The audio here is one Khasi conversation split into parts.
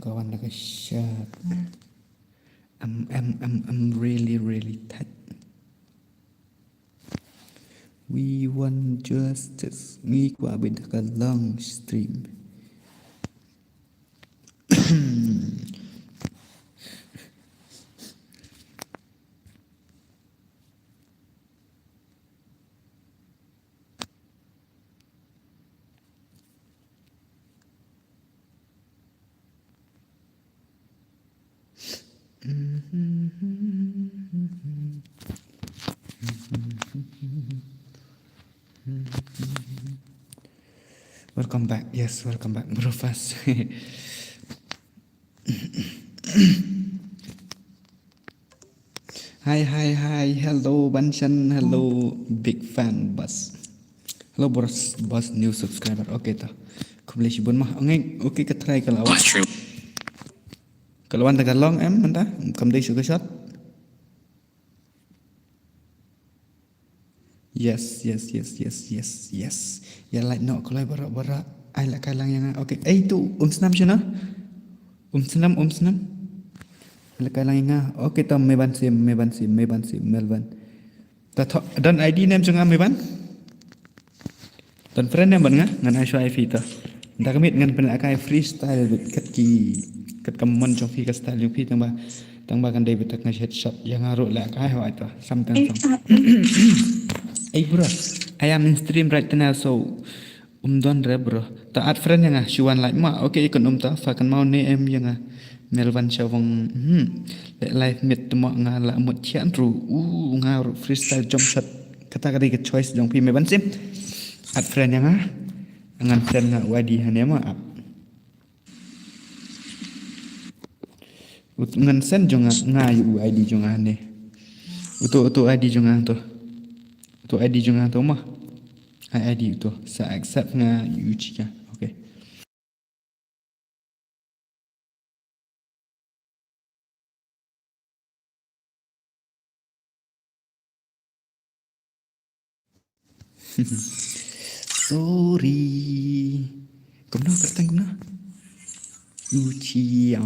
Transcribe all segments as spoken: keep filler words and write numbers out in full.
Ka wan da ka shot. I'm, I'm, I'm, I'm really, really tight. We want justice. Ngi kwah beit da ka long stream. Welcome back. Yes, welcome back, Bro Fast. Hi, hi, hi. Hello, Banshan. Hello, big fan, boss. Hello, boss, boss, new subscriber. Okay, ta. Khublei shibun ma. Ngai, okay, ka try ka la wan. Ka la wan da ka long em, mynta. Kam dei shu ka shot. Yes, yes, yes, yes, yes, yes. Ïa like noh kloi baroh baroh. Ai lehkai lang ïa nga. Okay. Ei tu, um snam shano? Um snam, um snam. Ai lehkai lang ïa nga. Okay, to me ban sim, me ban sim, me ban sim, Melbourne. Ta tho, don I D ne em jong nga me ban? Don friend ne em ban nga? Ngan ai shuwa ïa phi to. Da ka miet ngan pynlehkai freestyle beit kat ki, kat ka mon jong phi, ka style jong phi, tang ba, tang ba kan dei beit, nga headshot ïa nga ruh lehkai hoi to. Samtang song. Hey bro, I am in stream right now, so um don re bro. Ta add friend ïa nga, shu wan like ma. Okay, ikun um ta, fa kan mau ne em ïa nga. Melvan Shawong, hmm. Leh live miet te mo nga la mut chian ru. U nga ru freestyle jump shot. Kata ka dei ka choice jong phi, me ban sim. Add friend ïa nga. Ngan send nga u I D hangne ma app. Ut ngan send jong nga, nga ïa u I D jong nga hangne. Uto, uto I D jong nga to. Uto I D jong nga to ma. Ai I D uto. Sa accept nga ïa u chi ka. Okay. Sorry. Kumno, kata kumno? Uchiya,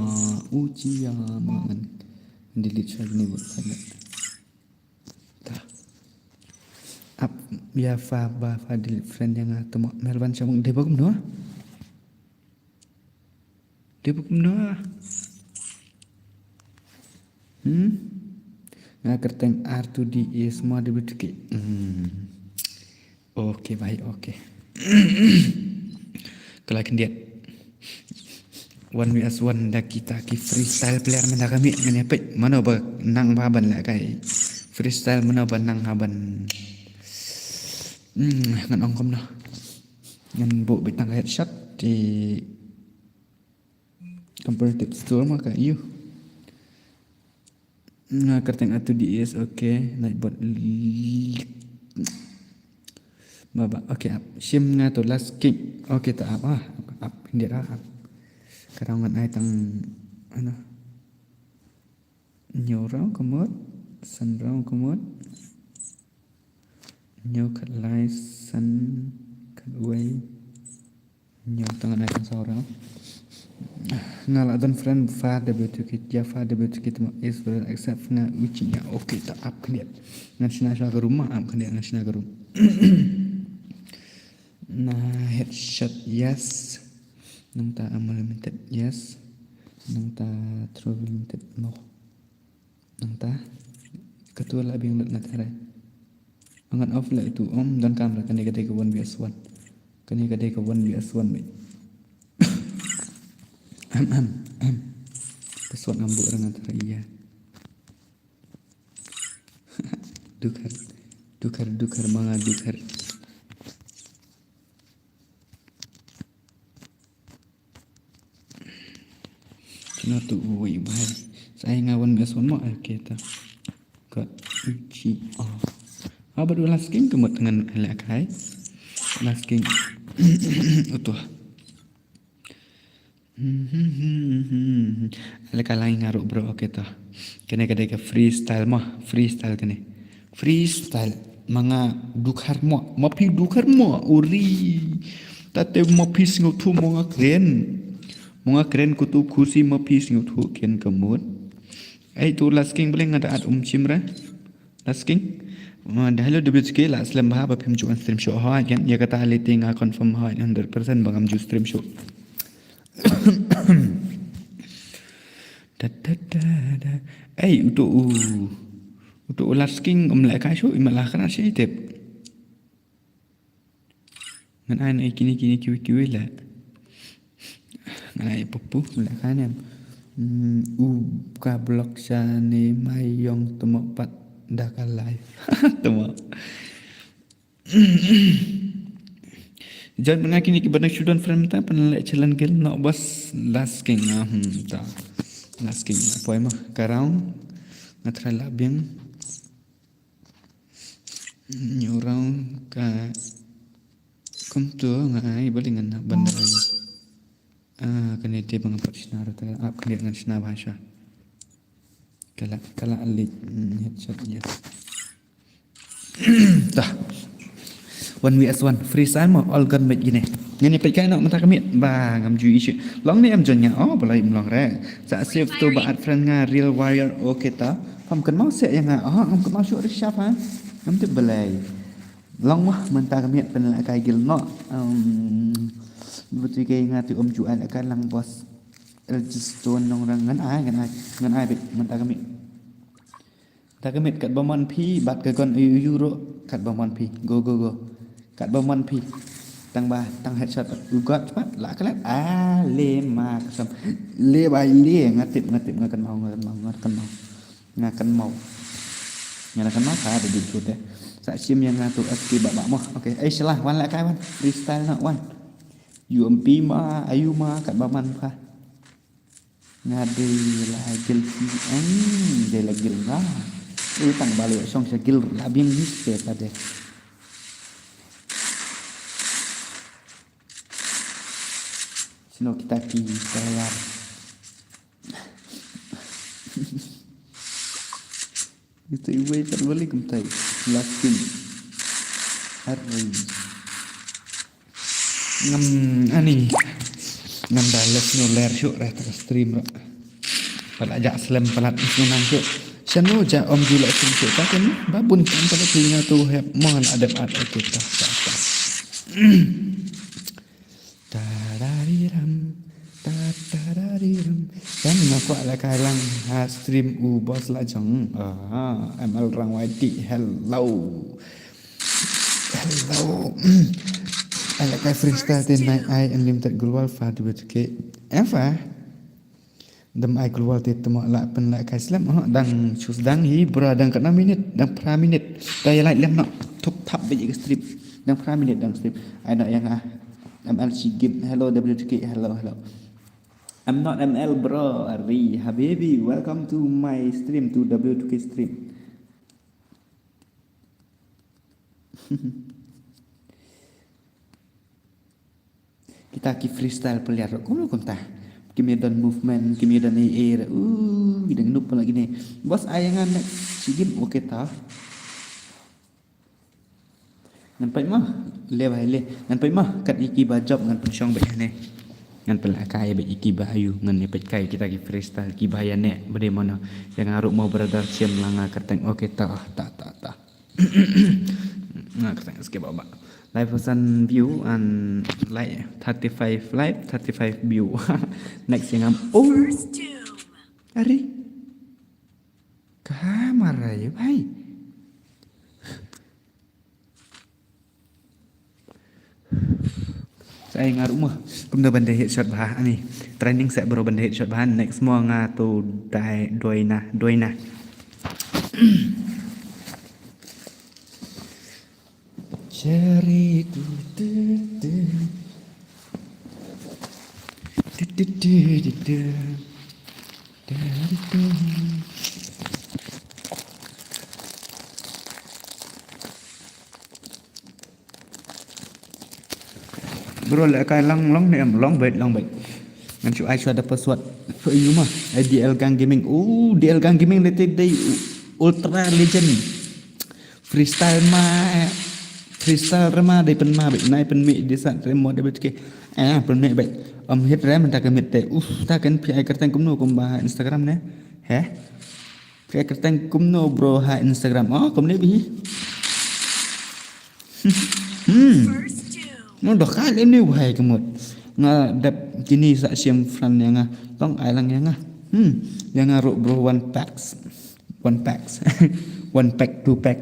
uchiya man. Delete friend ni buat friend. Ta. Ap, ïa fa, ba fa delete friend ïa nga tu ma Melvan Shamung, dei ba kumno? Dei ba kumno? Hmm? Nga kyrteng R two D A, semua ada betul ke? Hmm. Okay bhai, okay. Ka la khyndiat. One versus one da kita ki freestyle player mynta ka miet, ngan ïa peit mano ba nang ha ban lehkai freestyle, mano ba nang ha ban. Hmm, ngan ong kumno. Ngan buh beit tang ka headshot te comparative score ma ka ïa u. Nga kyrteng R two D A, okay. Nightbot. Ba ba, okay, ap. Shim nga to last kick. Okay, ta ap, ah. Ap, khyndiat, ah, ap. Ka dang ngan ai tang, ano. Hynñiew round ka mut, san round ka mut. Hynñiew khatlai, san khatwei. Hynñiew, tang ngan ai tang saw round. Nga la don friend Father Betukit, ïa Father Betukit ma is friend accept nga uchi ïa, okay, ta ap khyndiat. Ngan shna shuwa ka room ma, ap khyndiat, ngan shna ka room. Na headshot, yes. Nangta unlimited, yes. Nangta travel limited, no. Nangta katu la biang lut na tare. Ngan off la itu, um, donkam la, kane ka dei ka one versus one. Kane ka dei ka one versus one, mate. Ahem, ahem, ahem. Ka sot ngam buh rang tare ïa. Dukhar, dukhar, dukhar, manga dukhar. Kino tu uwi bhai. Sa ai nga one versus one mo, okay ta. Ka uchi, ah. Ah, bad u last game ka mut ngan lehkai. Last game. Uto. Lehkai lang ïa nga ruh bro, okay ta. Kane ka dei ka freestyle mo, freestyle kane. Freestyle. Ma nga dukhar mo, ma phi dukhar mo, uri. Tate ma phi sngewthuh mo nga kren. Nga kren kutu khusi ma phi sngewthuh ken ka mut. Ai tu Lasking bling nga da at um chim re. Lasking. Ma da hello W T K la slem bha ba phim ju stream show ha ken ya kata le te nga confirm ha hundred percent ba ngam ju stream show. Da da da da. Ai utu u. Utu u Lasking um le ka show i ma la kana shi tip. Ngan ai na kini kini kiwi kiwi le. Ngan ai pupu le ka nem. Hmm, u ka blok sha ne mai yong temo pat da ka live. Temo. Jan nga kini ki banang children friend ta pan le challenge gel no bas Lasking ah hmm ta. Lasking ah poi ma ka round. Nga try la biang. Nyu rong ka kumtu nga ai bali ngan na bandar ai. Ah, kane te bang pat shna rata ap kane ngan shna bha sha. Kala kala alik headshot ya. Tah. One V S one freestyle mo all gun mate gine. Ngani pek kai no mata kami ba ngam ju issue. Long ni am jon nga oh balai long re. Sa save tu ba at friend nga real warrior okay ta. Pam kan mau se ya nga oh ngam kan mau shu risha pa. Ngam tu balai. Long mah mata kami pen la kai gil no. Um, betul ke nga tu om ju ala kai lang bos. El just tu nong rang ngan ai ngan ai ngan ai bit mata kami. Mata kami kat ba mon phi bat ka gon ayu ayu ro kat ba mon phi go go go. Kat ba mon phi. Tang ba tang headshot u got pat la kalat ah le ma kasam. Le ba le ngatip ngatip ngakan mau ngakan mau ngakan mau. Nga kan mau. Nga kan mau ka da jin tu te. Sa sim yang nga tu aski ba ba mo. Okay, ai salah wan la kai wan. Freestyle na wan. U M P ma, ayu ma kat ba man ka. Nga de la gil ki ang de la gil nga. U tang balu song sa gil la bing ni te pa de. Sino kita ki tayar. Ito iway kat balik kumtai. Laskin. Hari. Ngam ani. Ngam da les no ler syuk reh tak stream rak. Pala jak slem palat is no nang syuk. Sano jak om jula stream syuk tak kan. Babun kan pala tinga tu hep mo la adep at aku tak tak tak. Tarariram, ta tarariram. Kan nga kwah la kai lang ha stream u boss la jong. Ah, M L Rang Y T, hello. Hello. Ala kai freestyle te nai ai unlimited global fa tu betu ke. Eva. Dam ai global te temo la pen la kai slem oh dang chus dang hi bra dang katna minit dang pra minit. Ta ya lai lem na thup thap be ka strip dang pra minit dang strip. Ai na yang ah M L C game hello W two K hello hello. I'm not M L bro. Ari habibi welcome to my stream to W two K stream. Kita ki freestyle player kum kum ta. Kim ya don movement, kim ya don air. Uh, kita ngenup lagi ni. Bos ayangan next si game okay ta. Ngan pait mah, le bai le. Ngan pait mah kat iki ba job ngan penshong bai ne. Ngan pela kai bai iki ba ayu ngan ne pait kai kita ki freestyle ki ba ya ne bade mana. Yang aru mau brother siam langa kateng okay ta ta ta ta. Nga ka tang skip ba. Live thousand view and like thirty-five like thirty-five view. Next yang am. Oh. First doom. Ari. Kamera ya bai. Sa ai nga ruh mo. Kumno ban da headshot bha ani. Training sa bro ban da headshot bha. Next mo nga tu dai doina doina. Cherry tu tu tu. Tu tu tu tu tu. Bro, le kai lang long ne em long bait long bait. Ngan shu ai shu ada password. Pha yu ma. Ai D L Gang Gaming. Oh, D L Gang Gaming le te dei ultra legend. Freestyle ma. Freestyle rema dei pen ma bait nai pen mi dei sat remo dei bait ke. Eh, pynmih bad. Ym hit re mynta ka miet te. Uf, ta kan phi ai kyrteng kumno kumba ha Instagram ne? He? Phi ai kyrteng kumno bro ha Instagram? Oh, kumne bhi. Hmm. Mo doh kai le ni wahai ka mut. Nga dep kini sa shim fran ïa nga. Tong ai lang ïa nga. Hmm. Ïa nga ruh bro, one packs. One packs. One pack, two pack.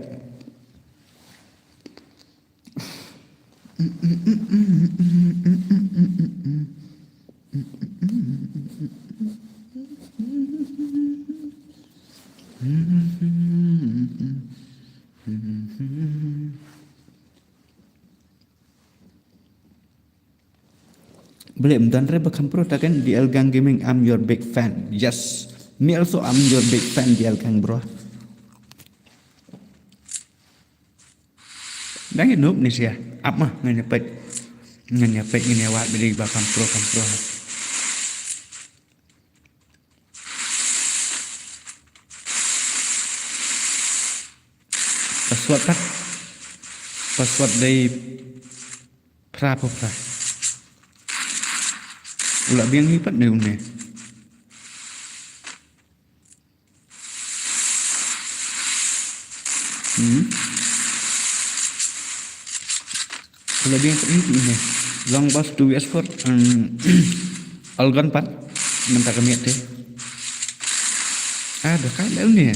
Bele mdan re ba kham pro ta kan D L Gang Gaming, I'm your big fan. Yes. Me also, I'm your big fan, D L Gang bro. Dang ïa nup ni sia. Ap ma ngan ïa peit. Ngan ïa peit ngan ïa wad beli ba kham pro kham pro. Password pat. Password dei phra phew phra. U la biang hi pat ne une. Hmm. U la biang pat hi ne. Long Boss two V S four. Hmm. Algon pat. Mynta ka miet te. Ah, doh kai leh une.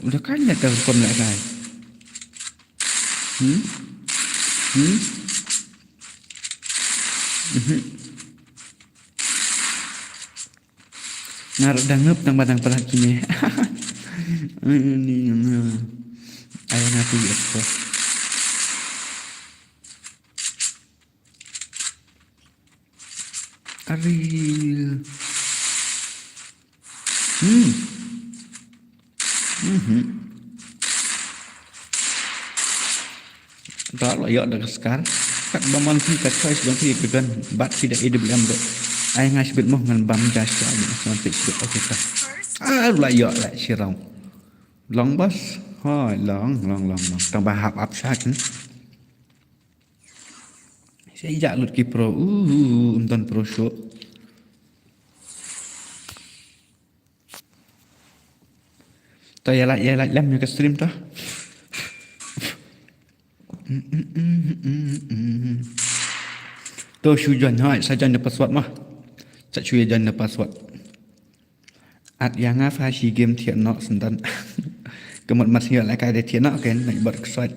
Doh kai leh te rukom leh kai. Hmm? Hmm? Mhm. Nga ruh dang ngop tang ba dang palat kine. Ni, ni, ni. Ai nga tu ya ko. Ari. Hmm. Mhm. Da la ïoh da ka skar. Kat ba mon phi ka choice jong phi ka gun bad phi da A W M de. Ai nga shibit mo ngan bam ja sha ni mon phi shibit. Okay ka. Ah, la ïoh la shirong. Long Boss. Hoi, long, long, long, long. Tang ba hap ap sha kan. Sa ïa lut ki pro. Uh, ym don pro show. To ïa like, ïa like lem ïa ka stream to. To shu join, hoi, sa join da password ma. Sa shu ïa join da password. At ïa nga fa shi game thiah noh syndan. Ka mut mat sngewlehkai de thiah noh ken, nai bad ksot.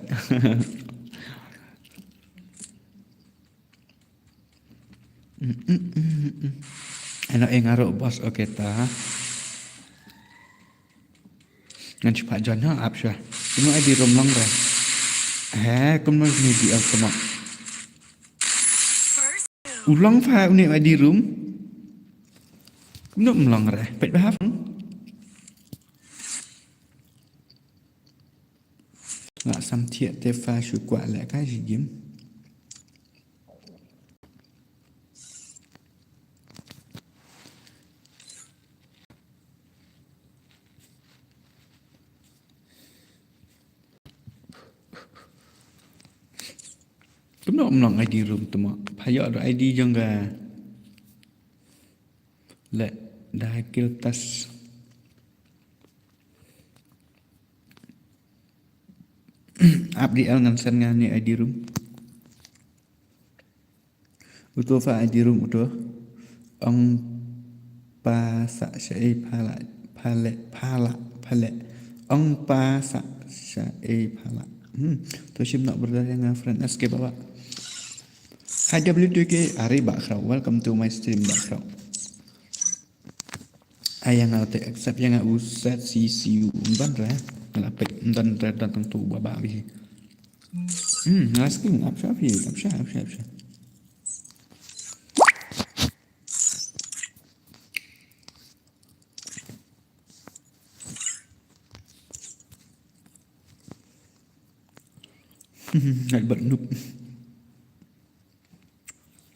Ano eng aro boss, okay ta. Ngan shu pat join ha ap sha. Kumno ai di room long re. He, kumno ni di al kumno. U long fa une ai di room. Kumno um long re. Peit ba hap. Nga sam thiah te fa shu kwah leh kai shi game. Kumno um long I D room tuma. Pha ïoh da I D jong ka. Leh da kil tas. Ap D L ngan send nga ni I D room. Uto fa I D room uto. Ong pa sa sha ei phala phala phala phala. Ong pa sa sha ei phala. Hmm. To shim nok brother ïa nga friend S K Baba. Hi W two K, ari Bah Khraw. Welcome to my stream Bah Khraw. Ai ïa nga te accept ïa nga u set C C u ban re. Nga la pek ban re dan tang tu ba ba bi. Hmm, nga skin up sha phi, up sha, up sha, up sha. Hai bat noob.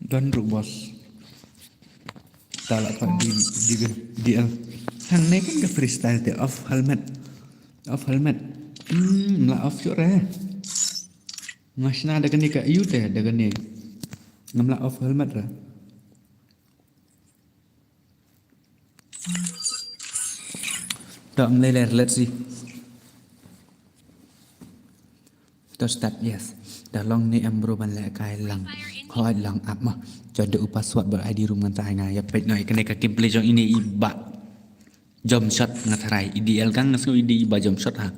Don ruh boss. Ta la pat di di di el. Hangne kan ka freestyle te off helmet. Off helmet. Hmm, la off shuh re. Nga shna da kane ka ayu te da kane. Ngam lah off helmet ra. To, ngam lei ler, let's see. To start, yes. Da long ne em bro ban leh kai lang. Hoi lang ap ma. Cho da u password bro I D room ngan sa ai nga ïa peit noh ïa kane ka gameplay jong ine i bah. Jump shot nga tharai. I dei el kang nga sngew i dei i bah jump shot ha.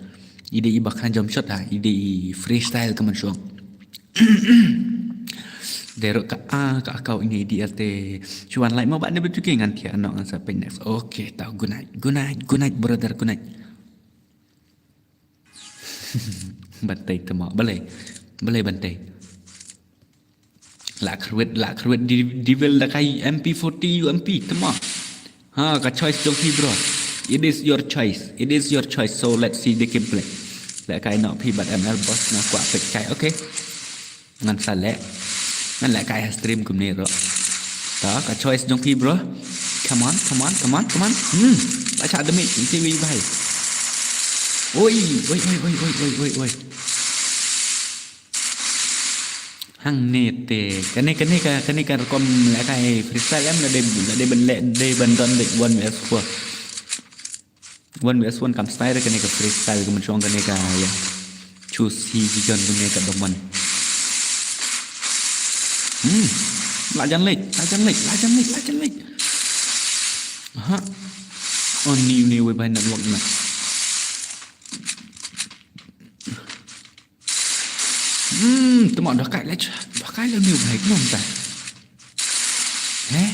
I dei i bah khan jump shot ha. I dei i freestyle ka man shong. Dei ruh ka a ka account ine i dei el te. Shu wan like mo bah ne betul ke ngan thiah noh ngan sa peit next. Okay, tau, good night. Good night, good night brother, good night. Bantei tama. Balei. Balei bantei. La khrwit, la khrwit di, di bel da kai M P forty U M P tama. Ha, ka choice jong phi bro. It is your choice. It is your choice. So let's see the gameplay. La kai noh phi bad M L boss nga kwah peit kai. Okay. Ngan sa leh. Ngan leh kai ha stream kumne ruh. Ta ka choice jong phi bro. Come on, come on, come on, come on. Hmm. Bacha damage nti wi bhai. Oi, oi, oi. Hangne te kane kane ka kane ka rukom leh kai freestyle em la dei la dei ban leh dei ban don dei one versus four. One versus one kam style kane ka freestyle ka mention kane ka ya. Choose hi ki gun kane ka dong man. Hmm. La jan leh, la jan leh, la jan leh, la jan leh. Ha. Oh ni ni wei bai network na. Hmm, tama dah kai leh, dah kai leh ni bai kumta. He?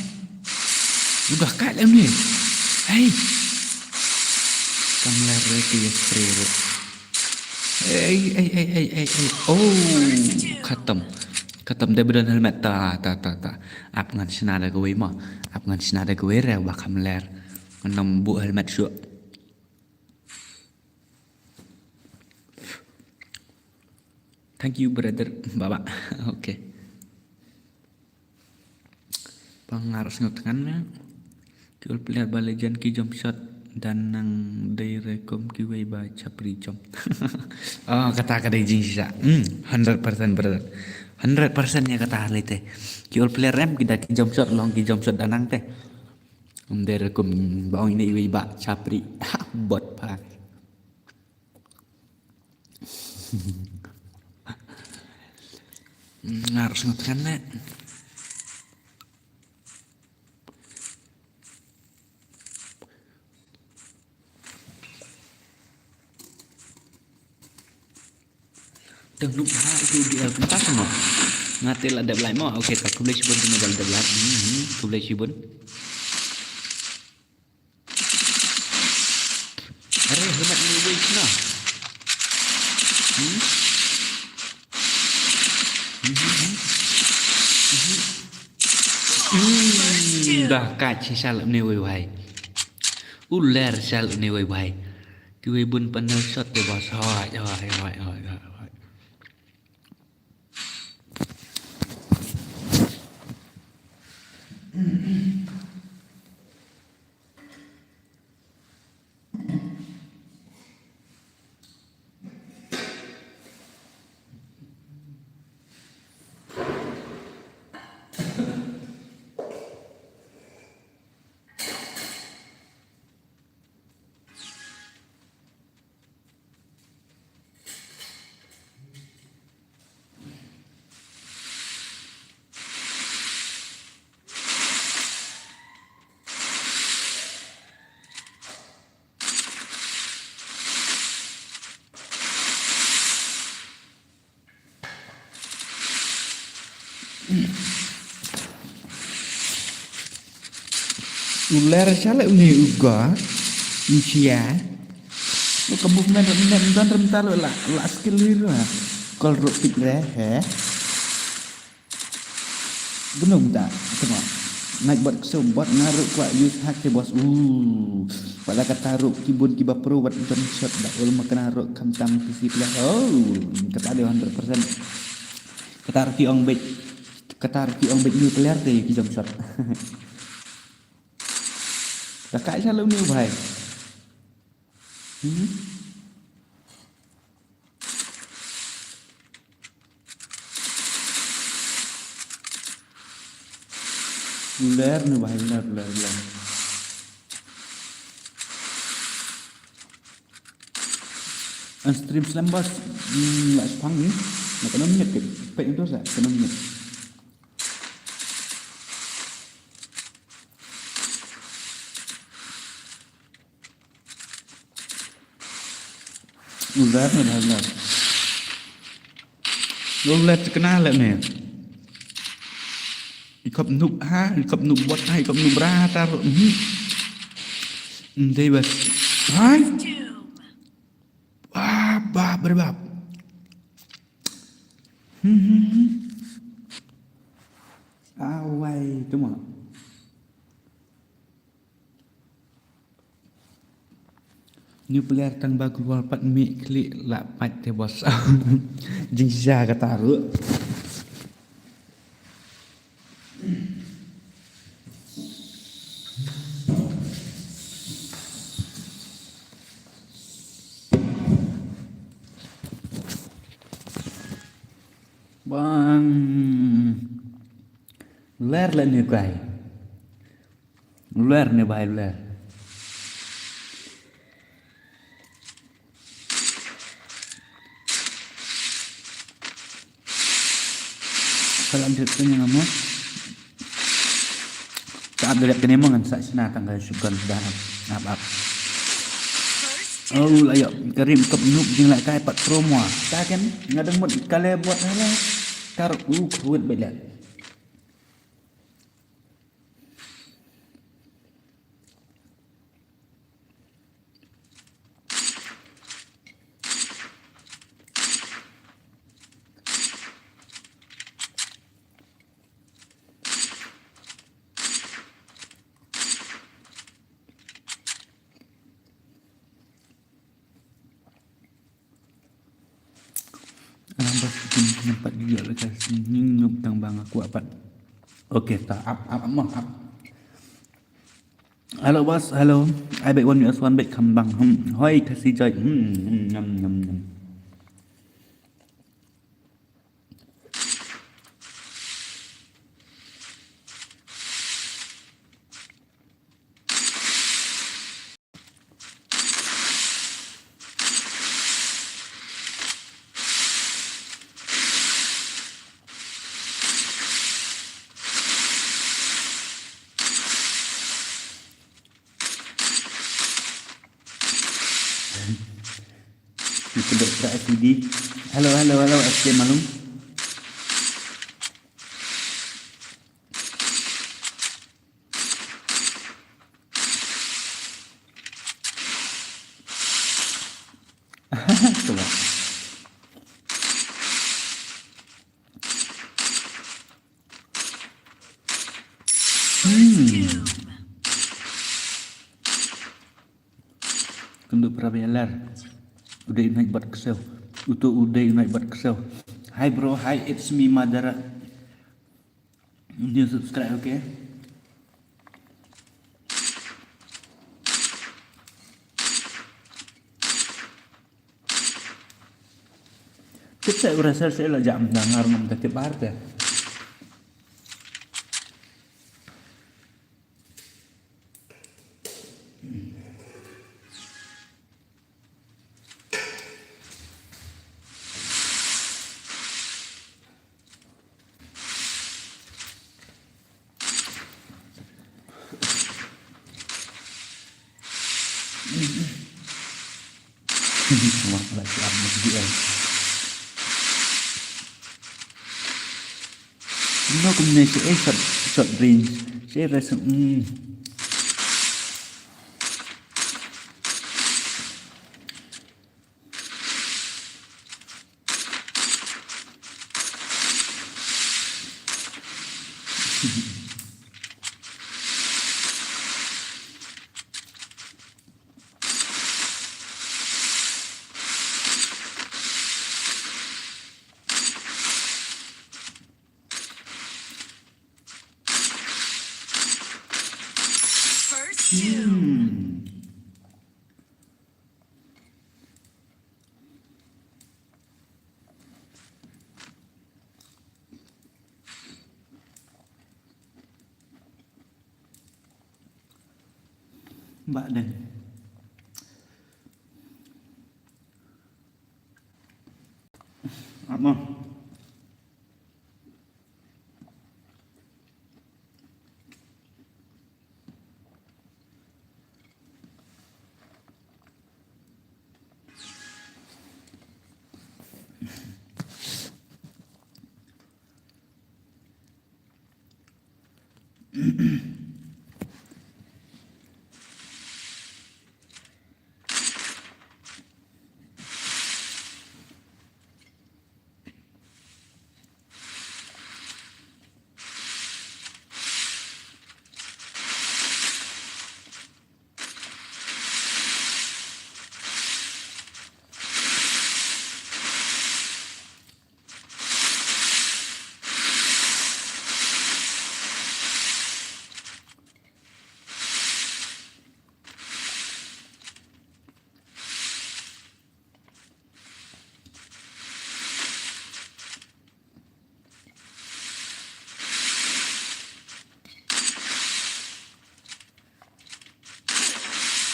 Dah kai leh ni. Hey. Kam leh re ke ya spray re. Hey, hey, hey, hey, hey, hey. Oh, khatam. Khatam dei ba don helmet ta, ta, ta, ta. Ap ngan shna da kawei ma. Ap ngan shna da kawei re ba kam leh. Ngan ym buh helmet shuh. Thank you brother. Baba. Okay. Pangar sngewthngan me. Ki ol player ba legend ki jump shot dan nang dei re kum kiwei ba chapri jump. Oh, kata ka dei jingshisha. Hmm, hundred percent brother. Hundred percent ïa kata lite. Ki ol player em ki da ki jump shot long ki jump shot dan nang te. Ym dei re kum ba ong ine iwei ba chapri. Bot pha. Nga ruh sngewthngan leh. Tang nup ha itu di el kumta mo. Nga te la dep lai mo. Okay, ka khublei shibun kine ba la dep lai. Hmm, khublei shibun. Are, helmet ni wei kena. Hmm? Hmm, hmm, hmm. Hmm, dah kat shisha lep ni wei wai. Uler shisha lep ni wei wai. Ki wei bun panel shot te bos. Hoi, hoi, hoi, hoi, hoi, hoi. Uler shala uni uga. Usia. Lo ka movement movement don rem talo la la skill hero. Kol ro tik re he. Gunung ta tengok. Naik bot kesum bot ngaruh kuat use hack te bos. Uh. Wala kata ruh kibun kiba pro wat don shot da ul makna ruh khamtam P C player. Oh, kata dia hundred percent. Kata ruh ki ong bej. Kata ruh ki ong bej nuclear te ki jump shot. Dah kai shalom ni bhai. Hmm? Ler ne bhai, ler, ler, ler. An stream slem bas, hmm, la shipang ni. Na ka nam nyet ke, pek itu sa, ka nam nyet. U ler ne bhai, u ler. U ler te kena le ne. I kop nup ha, i kop nup bot ha, i kop nup bra tar. Mhm. Ndei bas. Hai. Bap, bap, bap, bap. Hmm, hmm, hmm. Awai, tu mah. Nuclear tang ba global pat mih khlieh la pat te bos. Jingshisha kata ruh. Bang. Ler la ni kai. Ler ne bhai, ler. Salam dep kene ngam mo. Ka ap dep kene mo ngan sa sna tang ka shotgun da ap, ap, ap. Oh, la yo, Karim kop nup jing la kai pat promo. Ta ken, nga dang mut kale bot hala. Kar u khuit bela. Alam bas kin nyempat juga lekas nyingup tang bang aku apat. Oke, ta ap ap ap ap. Hello bas, hello. I bet one U S one bet kam bang. Hmm, hoi kasi jai. Hmm, hmm, nyam nyam nyam. Hello, hello, hello, S K Malung. Coba. Hmm. Kynduh para bailar. Udah unite bad ksew. Uto udah unite bad ksew. Hi bro, hi, it's me Madara. New subscribe, okay? Kita ura sel sel aja mendengar ngam tete bar te. Wah, lagi up masih di. Kumno kumne shi eh short, short range. Shi eh rasa, hmm. First two. Hmm. Ba deng. Ap mo.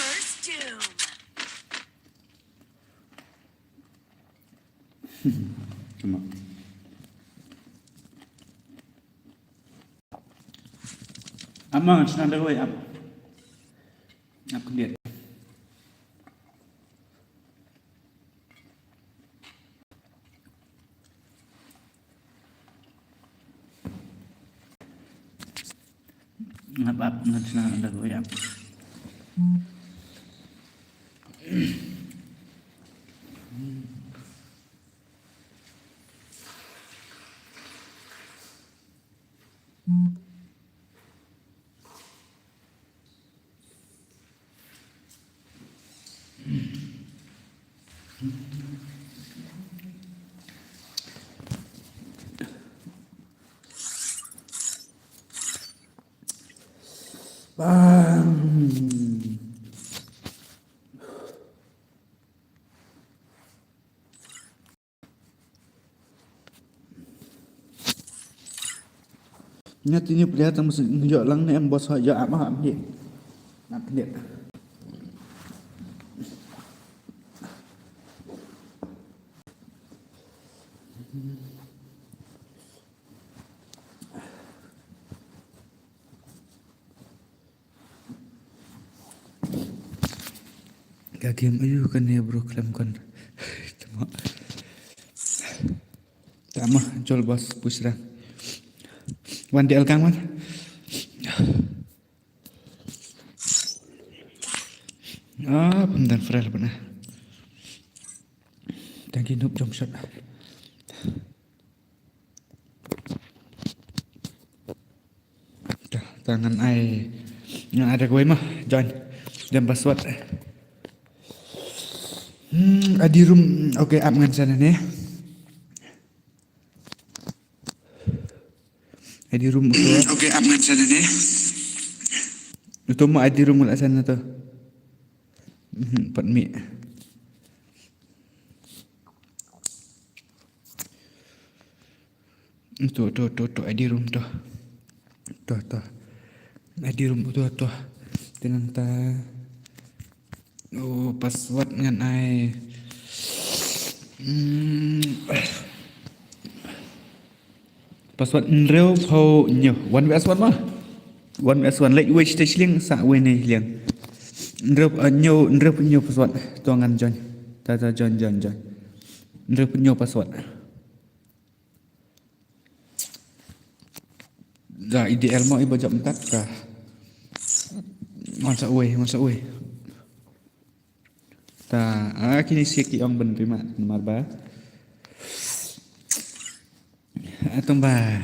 First doom. Come on. Ap ma, snan da kawei, ap. Ap khyndiat. Ap, ap, ngan snan da kawei, ap. Bang. Nga tini pria tang mesti ngejo lang ne em bos ha jo apa am di. Nak dia. Ka game ayu kane bro khlem kon. Tama. Tama jol bos pusrang. Wan di alkang wan. Ah, pyndan frel bana. Tang ki nup jong shot. Ta, ta ngan ai, ngan ai da kawei ma, join. Dem password. Hmm, adi room, okay, ap ngan sana ne. Adi room uto. Hmm, okay, ap ngan sana ne. Uto ma adi room la sana to. Hmm, pat mi. To, to, to, to, adi room to. To, to. Adi room to, to. Tenang ta. Oh, password ngan ai. Hmm. Password hynriew phew hynñiew. One V S one ma. One V S one leh wei stage liang sa wei ne liang. Hynriew, eh, hynñiew, hynriew phew hynñiew password. To ngan join. Ta, ta, join, join, join. Hynriew phew hynñiew password. Da I D L mo iba jop mynta ka. Ngan sa wei, ngan sa wei. Ta, ah, kine shi ki ong ban ri ma namar ba. Atong ba.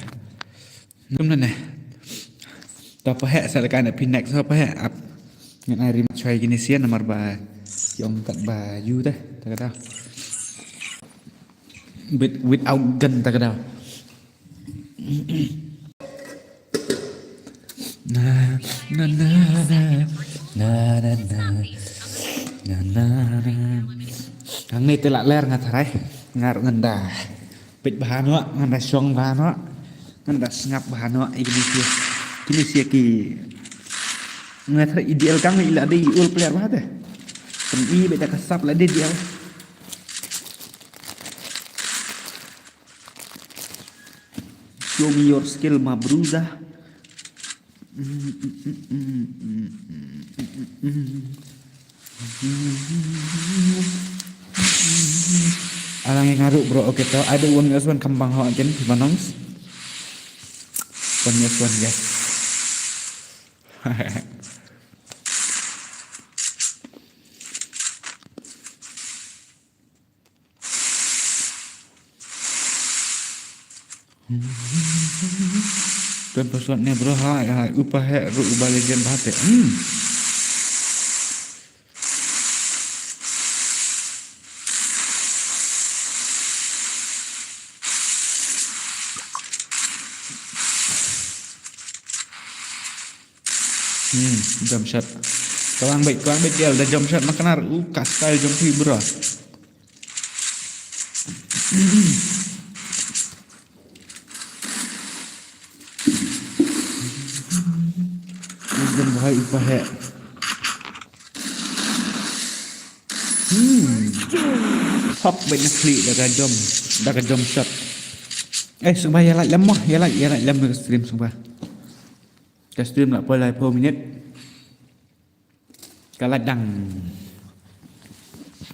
Kum na ne. Ta pa he sa ka na phi next ha pa he ap. Ngan ai ri ma choi kine shi namar ba. Ki ong kat ba yu ta, ta ka da. With, without gun ta ka da. Na, na, na, na. Na, na, na. Na, na, na. Hangne te la ler nga tharai. Nga ruh ngan da peit bha noh, ngan da shong bha noh. Ngan da sngap bha noh, ïa kine shi. Kine shi ki Nga thrang i D L kang i la dei i ul player ba te. Tang i beta ka sap la dei D L. Show me your skill, my bruiser. Alang yang ngaruh bro, okay to. Ada one S one kembang ho again, Banongs. One S one, yes. Tuan pasuat ne bro, hai hai upa he ru uba legend bahate. Hmm. Hmm, jump shot. Kawang baik, kawang baik dia, dah jump shot makan ar. Uh, ka style jump free bro. Jump high upa he. Hmm. Hok baik na klik dah ka jump, dah ka jump shot. Eh, sngewbha ïa like lem mo, ïa like, ïa like lem ka stream sngewbha. Ka stream la poi laiphew minit. Ka la dang.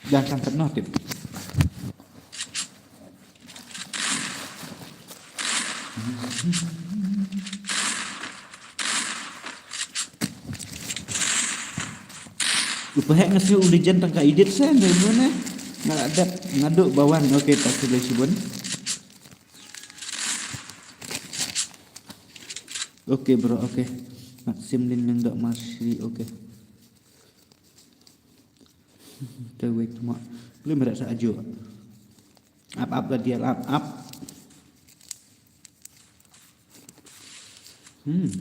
Dang tang kat noh tip. Upa hek nga sngewbha u legend tang ka edit sen, dari mana? Nga la dep, nga duk bawan, okay, tak boleh sibun. Okay bro, okay. Maxim Lin Lyngdoh Marshri, okay. Te wei tuma. Lum rat sa aju. Up, up lah dia, up, up. Hmm.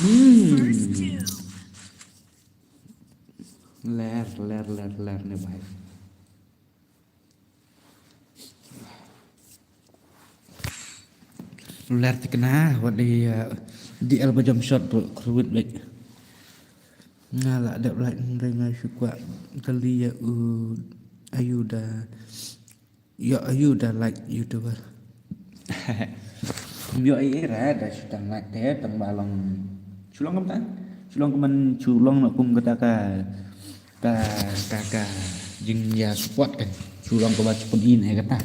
Hmm. Ler, ler, ler, ler ne bhai. Ler tikna wat di, uh, D L ba jump shot bro, kruit bek. Nga la dep like ngai ngai shu kwah kali ya u ayu da. Yo, ayu da like YouTuber. Yo, eh, eh, ra da shu tang like te tang ba long. Shu long kumta. Shu long kumta, shu long na kum kata ka, ka, ka, ka jingïa support kan. Shu long kumta, shu pun in, eh, kata.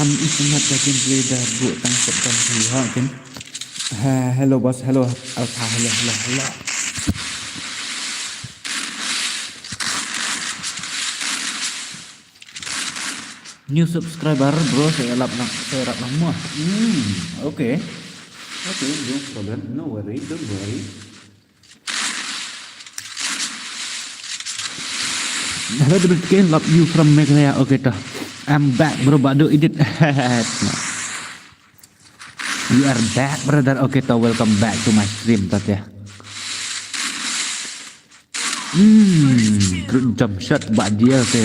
Kam i sangat ka gameplay da bu tang sep tang sep ha kin. Ha, hello boss, hello Alpha, hello, hello, hello. New subscriber, bro, sa ïalap lang, sa ïalap lang mo. Hmm, okay. Okay, no problem, no worry, don't worry. Hello, W T K, love you from Meghalaya. Okay, to. I'm back, bro, badu edit. You are back, brother. Okay, to, welcome back to my stream, to, ya. Hmm, jump shot ba dia te.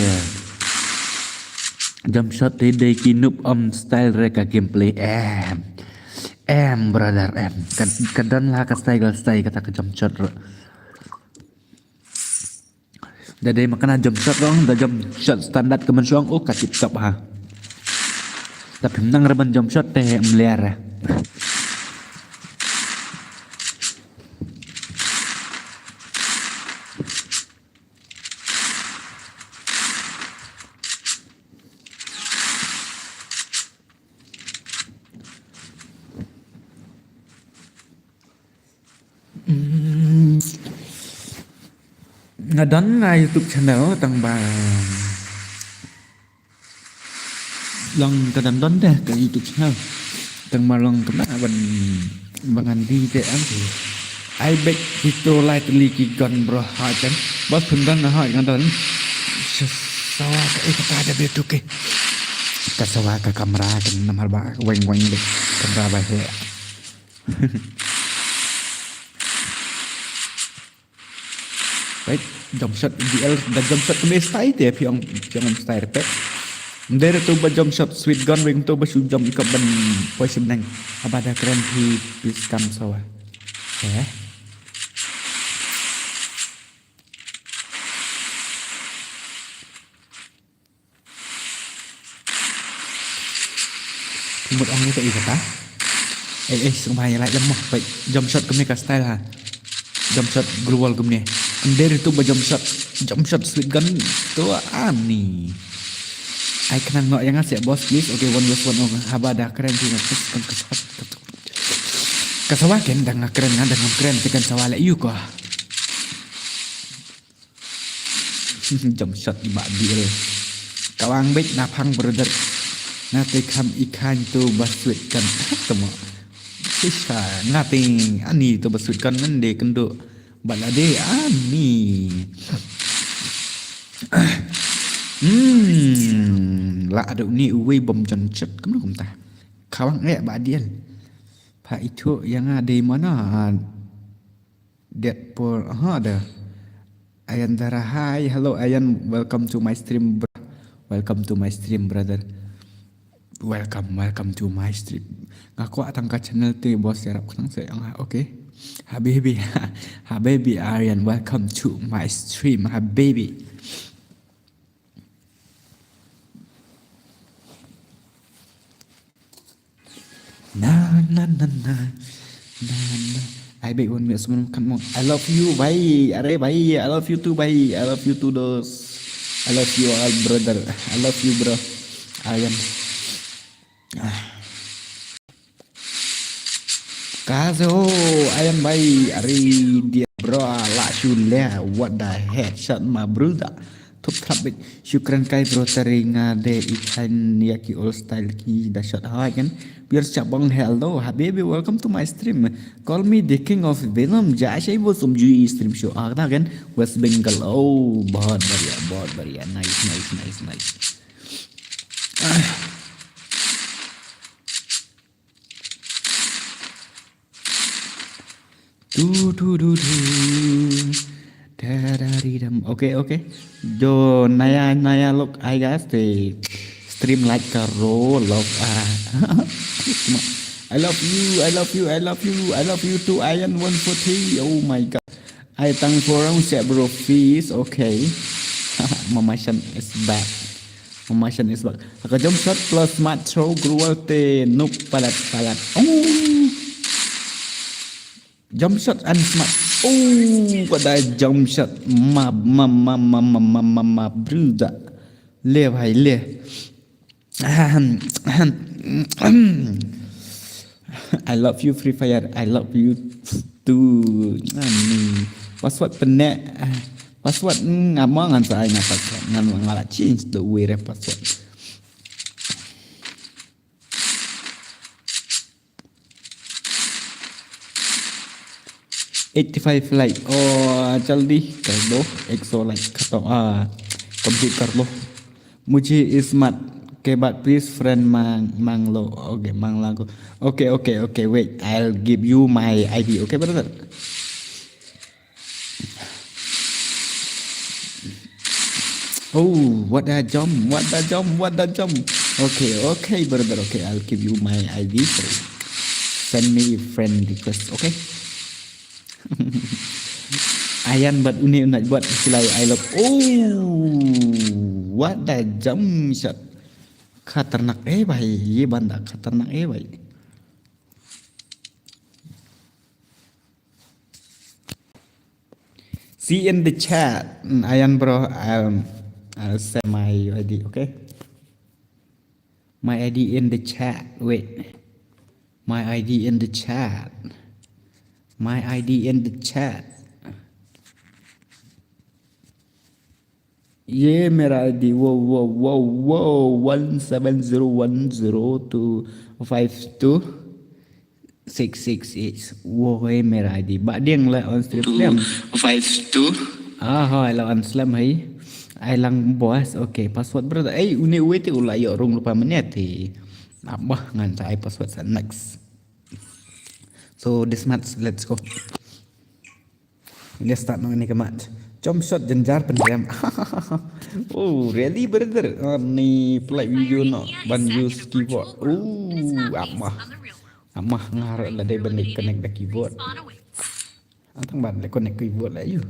Jump shot te dei ki noob om style re ka gameplay. Em. Em, brother, em. Ka, ka don la ka style, ka style kata ka jump shot re. Da dei ma kane jump shot rong, da jump shot standard ka mynshuwa, oh, ka tip top ha. Da phim nang re ban jump shot te em ler. Mm. Nga don nga YouTube channel tang ba long ka don don deh ka YouTube channel. Tang ba long ka ba ban ban ngan di te am tu. Ai bek kito lai tylli ki gun bro ha kan. Bos pynban na ha kan don. Sawa ka eh ka da betu ke. Ka sawa ka kamera kan namar ba weng weng de. Kamera ba he. Right, jump shot D L, da jump shot kane style te phi ong, phi ong style te. Ym dei ruh tu ba jump shot sweet gun weng tu ba shu jump ikop ban poi shim neng. Haba da kren phi phi skam sawa. Eh. Mut ong ni ka i kata. Eh, eh, sngewbha ïa like lem mo. Peit, jump shot kumne ka style ha. Jump shot global kumne. Ym dei ruh tu ba jump shot, jump shot sweet gun tu ani. Ai khnang noh ïa nga seh boss please. Okay, one versus one, oh, haba da kren phi nga. Ka sawa ken da nga kren nga da ngam kren te kan sawa leh ïa u ko. Jump shot i Bah Bill. Kawang beit na phang brother. Nga te kham i khain tu ba sweet kan. Tamo. Shisha nga te ani tu ba sweet kan ngan de kendo. Ba la de ani. Hmm. La adu ni uwei bom jump shot. Kumno kumta. Kawang eh Bah Diel. Pha ithuh ïa nga dei mano. Deadpool, aha, ada. Ayan Dara, hi, hello Ayan, welcome to my stream, bro. Welcome to my stream, brother. Welcome, welcome to my stream. Nga kwah tang ka channel te boss, ïarap khnang seh nga, okay. Habibi, habibi Aryan, welcome to my stream, habibi. Na, na, na, na. Na, na. Ai beit one minute, semua kan mo. I love you, bhai. Are, bhai. I love you too, bhai. I love you too, dos. I love you all, brother. I love you, bro. Ayan. Ah. Kazo, ayan bhai. Are, dia, bro. La shu le. What the heck? Shot my brother. Thup thrap beit. Shukran kai bro, tari nga de i khain ïa ki old style ki da shot ha kan. Biar chabang hello habibi, welcome to my stream. Call me the king of film. Ja shai bo sum ju i stream show ha kan. West Bengal. Oh, bahut badhiya, bahut badhiya. Nice, nice, nice, nice. Ah. Du, du, du, du. Da, da, di, dam. Okay, okay. Jo naya, naya look, I guess the stream like a roll of, ah. I love you, I love you, I love you, I love you too, Ian one forty. Oh my God. I thank for round set bro fees. Okay. Mama Shan is back. Mama Shan is back. Ka jump shot plus smart throw gruel te noob palat palat. Oh. Jump shot and smart. Oh, what a jump shot. Ma, ma, ma, ma, ma, ma, ma, ma, brother. Le bhai, le. Ahem, ahem, ahem. I love you, Free Fire. I love you too. Ani. Password pyneh. Ah, password, mm, nga ma ngan sa ai nga password. Ngan nga la change the way re password. Eighty-five like. Oh, jaldi kar do. Ek so like khatam. Ah, complete kar do. Mujhe ismat ke baad please friend mang, mang lo. Okay, mang lang ko. Okay, okay, okay. Wait, I'll give you my I D. Okay, brother. Oh, what a jump, what a jump, what a jump. Okay, okay, brother, okay, I'll give you my I D. So, send me friend request, okay? Ayan bad uni unat buat silai I love. Oh, what a jump shot. Khatarnak eh bhai, ye banda khatarnak eh bhai. See in the chat. Mm, Ayan bro, I'll, I'll send my I D, okay? My I D in the chat. Wait. My I D in the chat. My I D in the chat. Ye mera I D. Wow, wow, wow, wow. One seven zero one zero two five two. Six six six. Woi, mera ID. Ba ding la on stream. Two five two. Ah, hai la on stream hai. Ai lang boss. Okay, password brother. Ai, une uwe te u la ïoh rung lypa mynne te. Abah ngan sa ai password sa next. So this match, let's go. Let's start nong ini ke match. Jump shot jenjar pendem. Oh, really brother? Ani play video no ban use keyboard. Oh, amah. Amah ngar la dei ban connect da keyboard. Antang ban le connect keyboard la yu.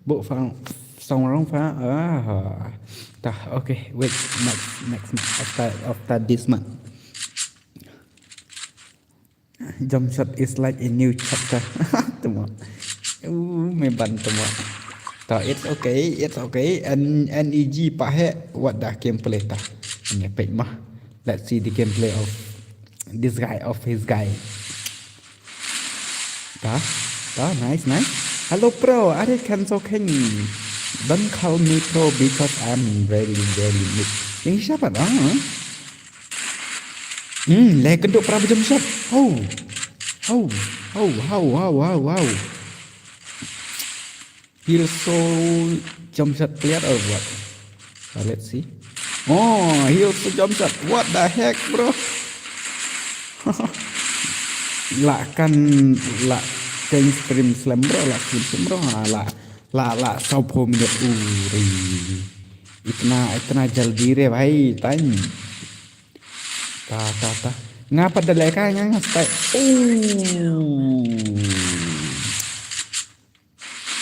Bo fa song rong fa. Ah. Tah, okay. Wait, next next match after after this match. Jump shot is like a new chapter. Tama. Uh, me ban tama. Ta, it's okay, it's okay. And N E G pa he, what the gameplay ta. Nge pek mah. Let's see the gameplay of this guy, of his guy. Ta, ta, nice, nice. Hello pro, are you can so can don't call me pro because I'm very very mid. Ini siapa dah? Hmm, le kentut pra jump shot. Oh. Oh. Oh, wow, wow, wow, wow. He also jump shot player or what? Uh, let's see. Oh, he also jump shot. What the heck, bro? La kan la kan stream slam bro, la stream slam bro. Ha, la la la saupo minit uri. Itna itna jaldi re bhai, time. Ta ta ta. Ngapa da leka nga ngastai. Oh.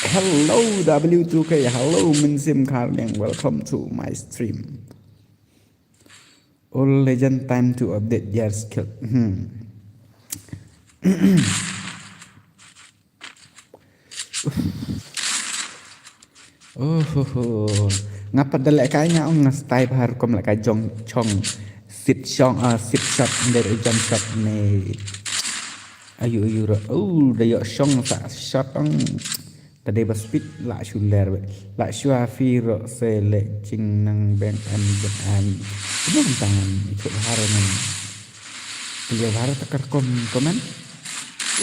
Hello W two K. Hello Minsim Karliang. Welcome to my stream. All legend time to update their skill. Hmm. Oh, ho, ho. Ngapa da leka nga ong ngastai bahar kom leka jong chong sit shong ah sit shot der jump shot ne. Ayu ayu ro. Oh, da yok shong sa shot ong. Tadi ba speed la shuler be. La shua fi ro se le jing nang beng an beng an. Belum tangan ikut bahar nang. Beliau baru teker kom komen. Uh,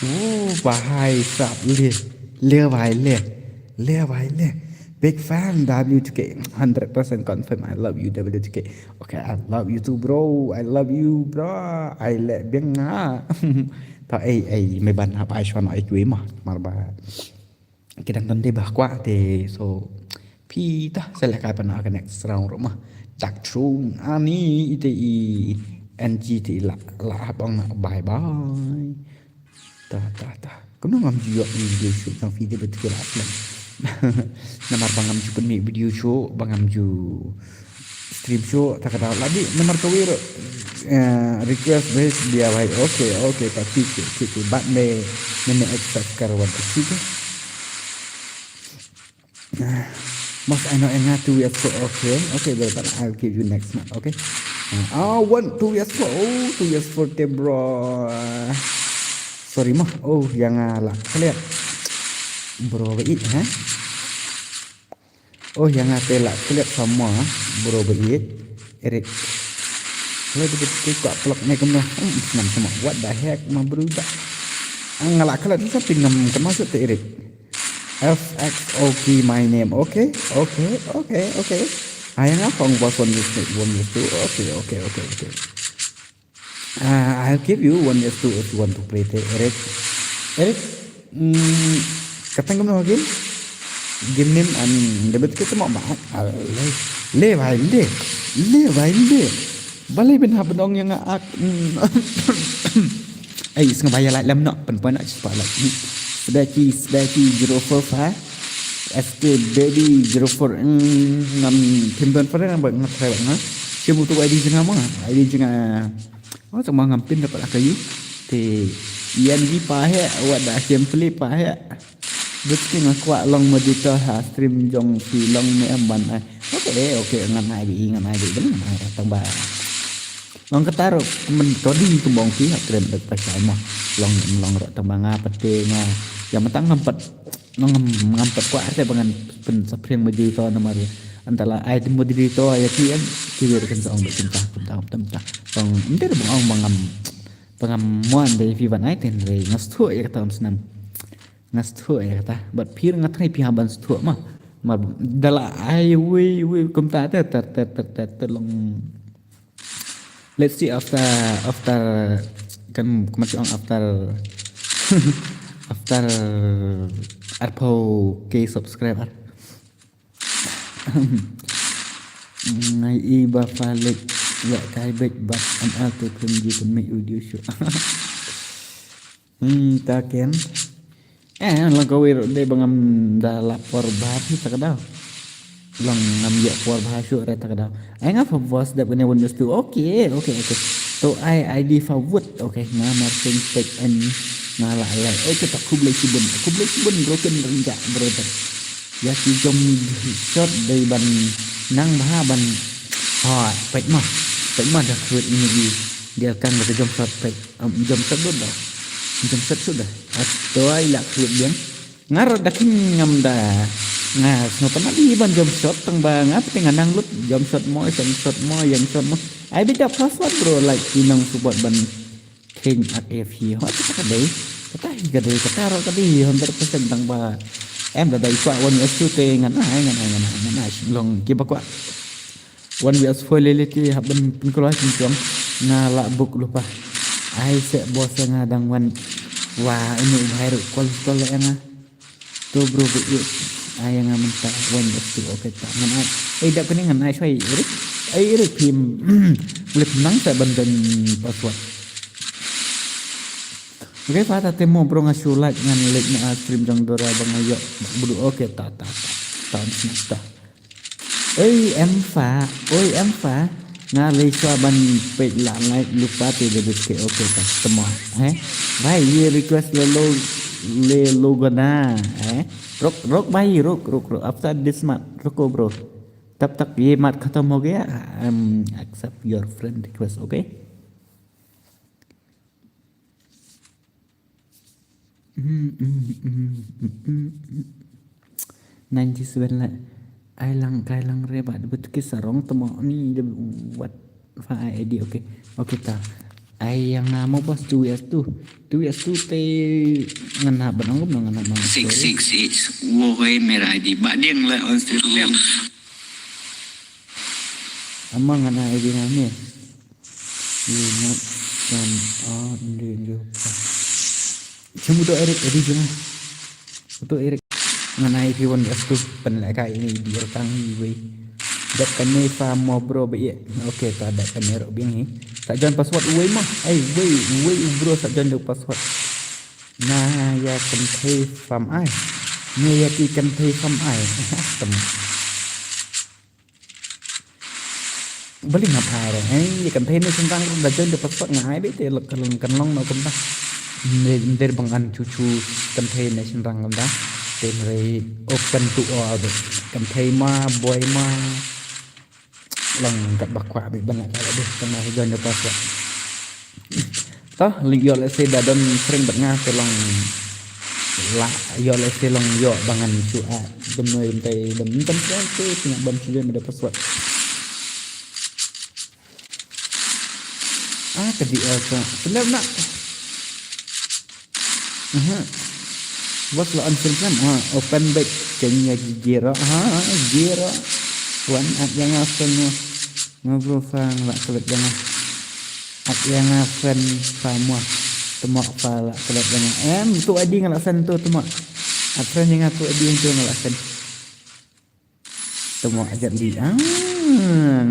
uh, bahai sap le, le bhai le, le bhai le. Big fan W two K, hundred percent confirm. I love you W two K. Okay, I love you too, bro. I love you, bro. I le biang nga. Ta ei ei me ban hap ai shwan ai kui mah mar ba. Ki dang don dei ba kwah te, so phi tah sa lehkai pan ka next round ruh mah. Dark Throne ani ite i N G te i la la bang na bye bye. Tah tah tah. Kumno ngam ju ïoh video shoot jong phi de betul lah plan. Namar ba ngam ju pynmih video shoot, ba ngam ju stream shoot, ta ka daw la dih namar kawei ruh, eh, request base dia bhai. Okay okay, ta thik thik thik. Bad me me ne accept kar wan ta thik. Ah, must I know enga two years for? Okay okay, brother, I'll give you next month. Okay. Ah, ah, one two years for, oh, two years for te bro. Sorry mah. Oh, yang, ah, la klet. Bro ba it ha. Oh, yang ate la klet sama bro ba it. Eric. Kalau dia betul kau pelak naik kemana? Hmm, senang sama. What the heck, ma bro dah. Ang la klet ni sampai ngam kemasuk te Eric. F X O K my name. Okay, okay, okay, okay. Ayang apa ang bos one years two, one years two. Okay, okay, okay, okay. Uh, I'll give you one S two if you want to play te, Eric. Eric, mm, katang kumno game? Game name and the bet kita mau ba. Ah, le, le bhai le, le bhai le. Balei ben hap dong yang ak. Mm. Ai, snga bhai like lam nok, pen pen nak cepat like. Sbeki, Sbeki zero four five. S K baby zero four. Mm, ngam tim don pada ngam ngam try ngam. Simu tu I D jengah ma, I D jengah. Oh, tengah ngam pin dapat akayu. Te, Ian di pa he, awak dah gameplay pa he. Betul nga kwah long moderator ha stream jong phi long me amban ai. Okay, okay, ngan ai di, ngan ai di, ngan ai tang ba. Long kata ruh men todi kembong phi ha kren dak pasal mo. Long long ruh tang ba nga pete nga. Yang matang ngam pat, ngam ngam pat kwah te ba ngan pynsaphriang moderator namar Ynda la ai moderator ïa ki em, ki wer kan sa ong bad kumta, kumta, kumta, kumta. Ong, ym dei ba ong ba ngam, ba ngam mon dei phi ban ai, hynrei nga sngewthuh ïa kata, ym snem. Nga sngewthuh ïa kata. Bad phi ruh nga tharai phi hap ban sngewthuh ma. Ma da la ai wei wei kumta te ter ter ter ter ter long. Let's see after, after, kan kumne ong, after, after arphew K subscriber. Ngai i ba fa lek ïa kai bek bad an al te pun ji pun make audio show. Hmm, ta ken. Eh, long kawei ruh dei ba ngam da lap por bha phi ta ka daw. Long ngam ïoh por bha shuh re ta ka daw. Ai nga pha voice dep kane One V S two. Okay, okay, okay. To ai I D fa wut. Okay, nga mar sing tek en nga la lai. Okay, ta khublei shibun. Khublei shibun bro, ken rynjah brother. Ïa ki jom shot dei ban nang bha ban. Ha, peit ma. Peit ma da khuid ini i. Dia kang da jom shot peit. Am, jom shot lut da. Jom shot shuh da. Ato ai la khuid biang. Nga ruh da kin ngam da. Nga sngewtynnat ïa ban jump shot tang ba nga pynthei nga nang lut jump shot mo, jump shot mo, jump shot mo. Ai bit da password bro, like ki nang support ban king at F hi. Hot ka dei. Kata hi ka dei, kata ruh ka dei hundred percent tang ba. Em da dei kwah One V S two te ngan ai, ngan ai, ngan ai, ngan ai. Long ki ba kwah One V S four lele te hap ban pynkloi pynklong. Nga la buk lupa. Ai se bos nga dang wan. Wa ini u bhai ruh call call ïa nga. To bro bro. Ai nga mynta One V S two, okay ta. Ngan ai. Ai dap kane ngan ai shwai Eric. Ai Eric phim. Boleh nang sa ban dan password. Okay, fa ta te mo bro nga shu like ngan like na stream jong Dora ba nga ïoh. Bro, okay ta ta ta. Ta ta. Oi em fa, oi em fa. Nga lei shuwa ban peit la like lypa te da bit ke, okay ta tmo. He? Bhai ye request le lo, le lo gana, he? Ruk ruk bhai, ruk ruk ruk. After this mat, ruko bro. Tab tak ye mat khatam ho gaya, um, accept your friend request, okay? Ninety seven la. Ai lang kai lang re ba de betul ki sarong temo ni de wat fa ai di, okay. Okay ta. Ai yang nama bos two S two. Two S two te ngana benang ngana ngana. Six six six. Wo hoi mera I D ba ding la on stream. Ama ngana I D name. Ina san a ndu ndu. Cuma tu Eric, Eric cuma. Tu Eric. Ngana I P one S tu pen leka ini di rekang ini wei. Dak kane fa mo bro be ye. Okay ta dak kane ro bing ni. Tak jan password wei mah. Ai wei wei bro tak jan password. Na ya kan thei fam ai. Ni ya ki kan thei fam ai. Tem. Bali ngap ai re. Eh, ye kan thei ne sendang da jon de password nga ai be te lok kan kan long no kumta. Nder bang an chuchu kan thei ne sendang kumta. Te mre open to all de. Kan thei ma boy ma. Long kat bakwa be ban la ka de kan jon de password. To, link ïoh lehse da don friend bad nga te long la ïoh lehse long ïoh ba ngan shu a dum noi dum tai dum tam friend te tengah ban shu da password. Ah, ka D L ka. Benar nak. Aha. Bos la on film kan? Ha, open back kenya gigero. Ha, gigero. Wan at yang asen mo. Ngobrol fa ngelak kelet janga. At yang asen fa mo. Temok fa lak kelet janga. Em, tu adi ngelak sen tu temok. At friend yang tu adi tu ngelak sen. Temok ajat li. Ah,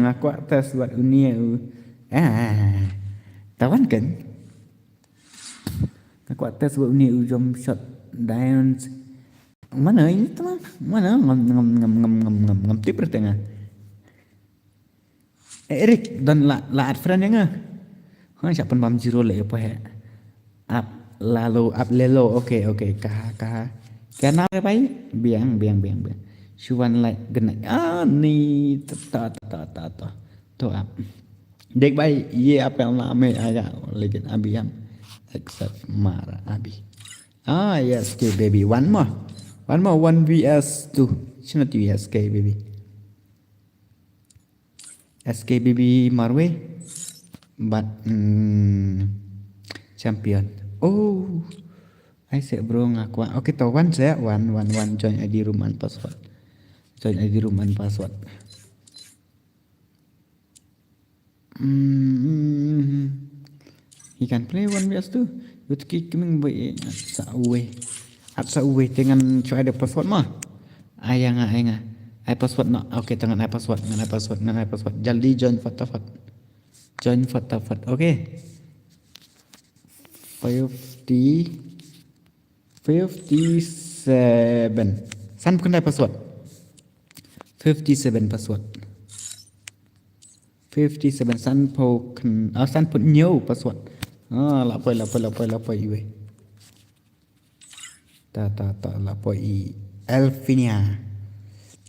nga kwah test wat uni u. Ah. Tawan kan? Nga kwah test wat uni u jump shot diamonds. Mana ini teman? Mana ngam ngam ngam ngam ngam ngam ngam tip rete nga. Eh, Eric, don la la add friend ya nga. Ha, siapa bam zero le apa he? Up lalo, up lelo. Okay, okay. Kaha, kaha. Kana re bai? Biang, biang, biang, biang. Shuan like gena. Ah, ni ta ta ta ta ta. To up. Dek bai, ye apel na me aga. Legend abi am. Except Mara abi. Ah, yes, okay, baby. One more. One more, one V S two. It's not V S K, baby. S K B B marwei. But mm, champion. Oh, ai se bro nga kwah. Okay, to wan se wan wan wan join I D room and password. Join I D room and password. Hmm. He can play one versus two. With kick coming by at sa uwe. At sa uwe te ngan try the password ma. Ai nga ai nga. Ai password no. Okay, te ngan ai password, ngan ai password, ngan ai password. Jaldi join fatafat. Join fatafat. Okay. Fifty. Fifty-seven. San pun ai password. Fifty-seven password. Fifty-seven, san pun, ah, san pun new password. Ah, la poi, la poi, la poi, la poi iwe. Ta, ta, ta, la poi i Elfinia.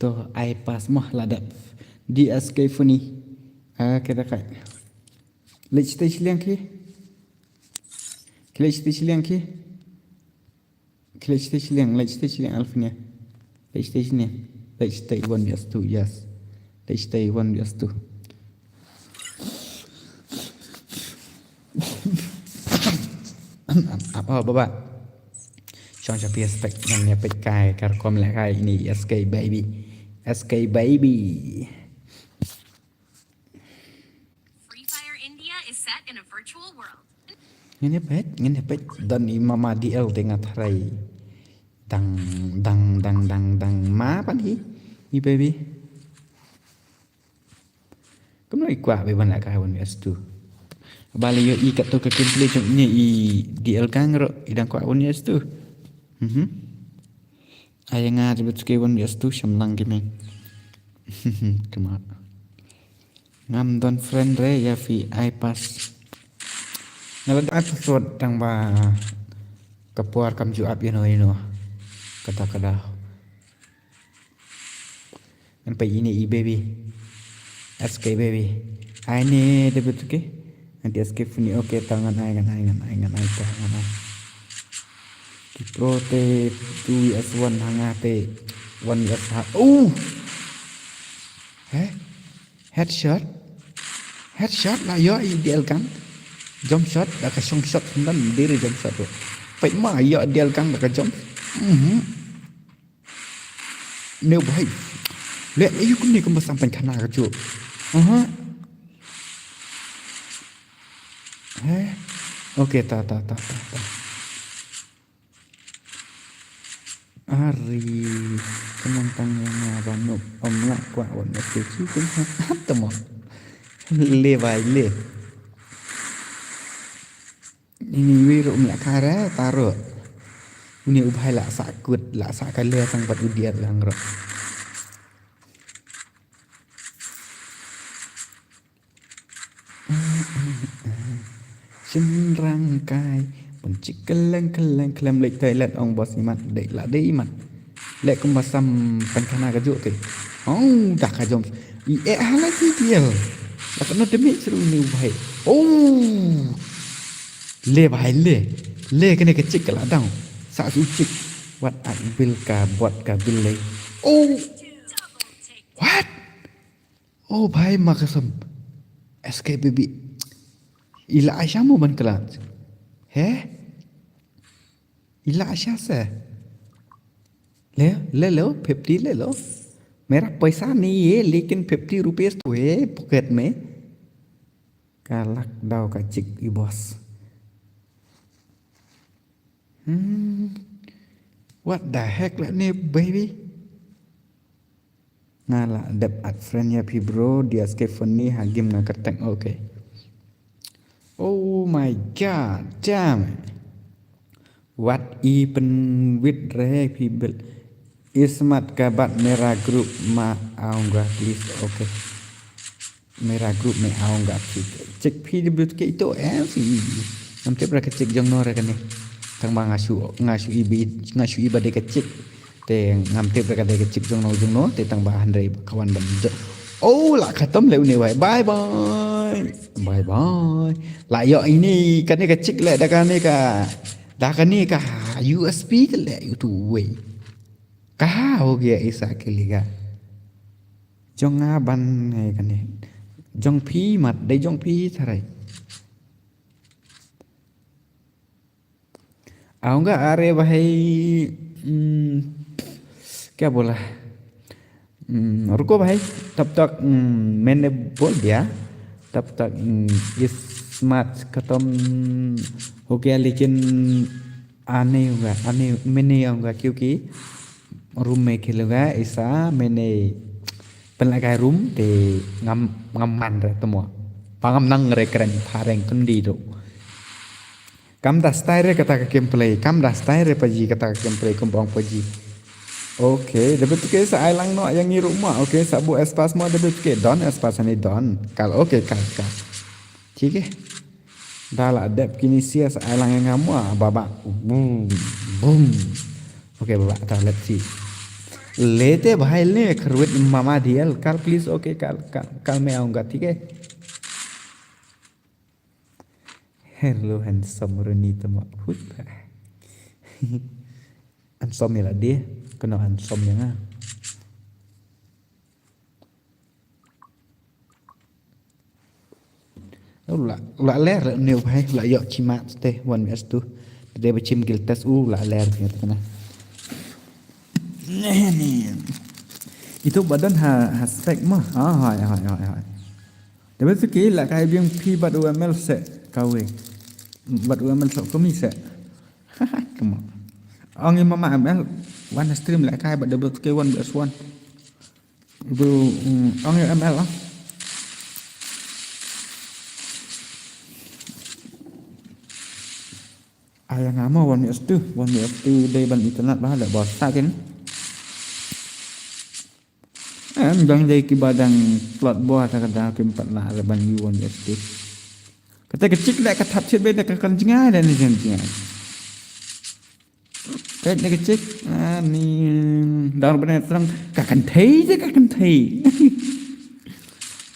To, ai pass mah la dep. D S K Funi. Ah, kita kai. Lech te chiliang ki. Lech te chiliang ki. Lech te chiliang, lech te chiliang Elfinia. Lech te chiliang. Lech te one versus two, yes. Lech te one versus two. Apa baba? Shong sha P S Tech ngan ïa peit kai kar kom leh kai ini S K baby. S K baby. Free Fire India is set in a virtual world. Ngin ïa peit, ngin ïa peit. Don i mama D L te nga tharai. Dang, dang, dang, dang, dang. Ma pan hi. I baby. Kumno i kwah be ban la kai one versus two. Ba le ïoh i katto ka gameplay jong ine i D L gang ro i dang kwah one versus two. Mhm. Ai nga te bet ke one versus two sham lang gaming. Kema. Ngam don friend re ïa phi ai pass. Nga la ai password tang ba ka por kam ju ap ïano ïano. Kata ka daw. Ngan peit ine i baby. S K baby. Ai ne de betul ke. Nanti S K Funi, okay, ta ngan ai, ngan ai, ngan ai, ngan ai, ta ngan ai. Ki pro te two versus one hanga te one versus ha. Oh! Heh? Headshot? Headshot la ïoh i D L gang. Jump shot, da ka shong shot, ndan diri jump shot tu. Peit ma ïoh D L gang da ka jump. Mhm. Neu bhai. Leh, leh, yu kumne kumba sam pynkhana ka ju. Aha. Eh. Okay, ta, ta, ta, ta, ta. Ari, kemon tang ïa nga ba noob, ym lah kwah wan ïa phi, ki kum ha, tamo. Le bai le. Ini wi ruh ym lah kare, ta ruh. Uni u bhai lah sah kut, lah sah ka le tang bad u diat lang ruh. Shynrang kai, pynchik kylleng kylleng khlem leit toilet ong boss imat, dei la dei imat. Leh kumba sam pynkhana ka juk te. Ong da ka jom. I eh hala ki tiel. Da ka no demi seru ni u bhai. Oh. Le bhai le. Le kane ka chik ka la dang. Sa su chik. Wat ak bil ka bot ka bil le. Oh. What? Oh bhai ma kasam. S K baby. Ila Aisha mo ban kelat. He? Ila Aisha se. Le, le lo, fifty le lo. मेरा पैसा नहीं है लेकिन fifty rupees तो है pocket में. Ka lak daw ka chik i boss. Hmm. What the heck la ne baby? Nga la dep add friend ïa phi bro, D S K Funny ha game nga kyrteng, okay. Oh my god, damn. Wat i pynwit re phi bel. Ismat ka bat mera group ma aunga please, okay. Mera group me aunga please. Check P W K ito eh si. Ngam tip ra ka check jong no ra kane. Tang ba nga shu nga shu i bi nga shu i ba de ka check. Te ngam tip da ka dei ka chik jong no jong no te tang ba hynrei ka wan ban jok. Oh la khatam le une wai. Bye bye. Bye bye. La ïoh ine kane ka chik le da kane ka da kane ka U S P te le ïoh tu wei. Ka ha ho gaya isa ke liga. Jong nga ban ne kane. Jong phi mat, dei jong phi tharai. Aunga are bhai, hmm, kya bola? Hmm, ruko bhai, tab tak, hmm, maine bol diya, tab tak, hmm, is mat khatam ho gaya, lekin aane aunga, aane maine aunga, kyunki room mein khelunga, aisa maine pynlehkai room te ngam, ngam man re tamo. Ba ngam nang re kren phareng kundi do. Kam da style re kata ka gameplay, kam da style re paji kata ka gameplay kumba ong paji. Okay, da bit ke sa ai lang noh ïa ngi ruh mo. Okay, sa buh espace mo, da bit ke don espace ni don. Kal, okay, kal, kal. Thik eh. Da la dep kine sia sa ai lang ïa nga mo, baba. Boom, boom. Okay, baba, ta let's see. Lete bhai le kharwit mama dial. Kal please, okay, kal, kal, kal main aunga, thik eh. Hello handsome Runi tamo. Hut. Handsome ïa la dei. Kano handsome ïa nga. U la, u la ler ne u bhai, u la ïoh ki mat te, one versus two. Te ba chim guild test, u la ler ïa te kana. Ne, ne. Itu ba don ha, ha spec mo. Ah, hai, hai, hai, hai. Te ba tu ki la kai biang phi bad u M L se kawei. Bad u M L se kami se. Come on. Ong i mama M L, wan stream la kai bad double K one versus one. Bu, mm, ong i M L ah. Ayang amo one versus two, one versus two dei ban internet ba da bos ta kin. Em dang dei ki ba dang plot bo ta ka da kim pat la da ban yu one versus two. Kata ka chik da ka thap chit be da ka kan jingai da ni jen jingai. Peit na ka chik, ah, ni dang bane terang ka kan thei je ka kan thei.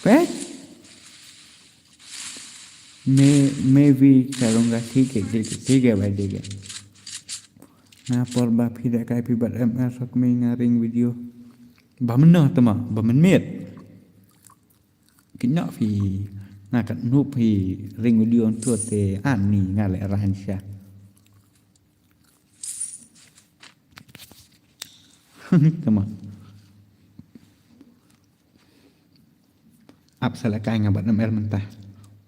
Peit. Me, me vi charunga thik hai, thik hai, thik hai, bhai, thik hai. Nga por ba phi da kai phi bad M R sok me nga ring video. Ba mynno tama, ba mynmiet. Kynnoh phi, nga kat nup phi ring video tu te ani nga le ran sha. Tama. Ap sa la kai nga bad namar mynta.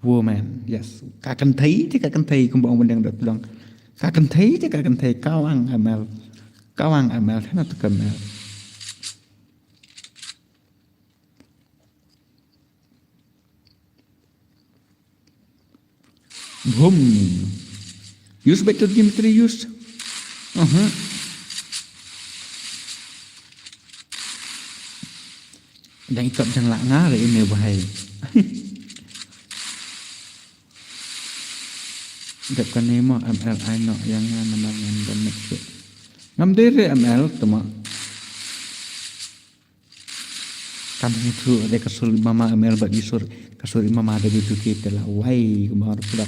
Woman, yes. Ka kan thei te ka kan thei kumba ong bendeng dot dong. Ka kan thei te ka kan thei kawang M L. Kawang M L, hena tu ka M L. Boom. Use betul Dimitri, use. Aha. Dang ikap jang la nga re ine bahai. Dep kane mo M L ai noh ïa nga namar ngam don net shuh. Ngam dei re M L tama. Kam hi thu de ka sur i mama M L bad i sur, ka sur i mama da bi tu ki te la wai kumba rudak.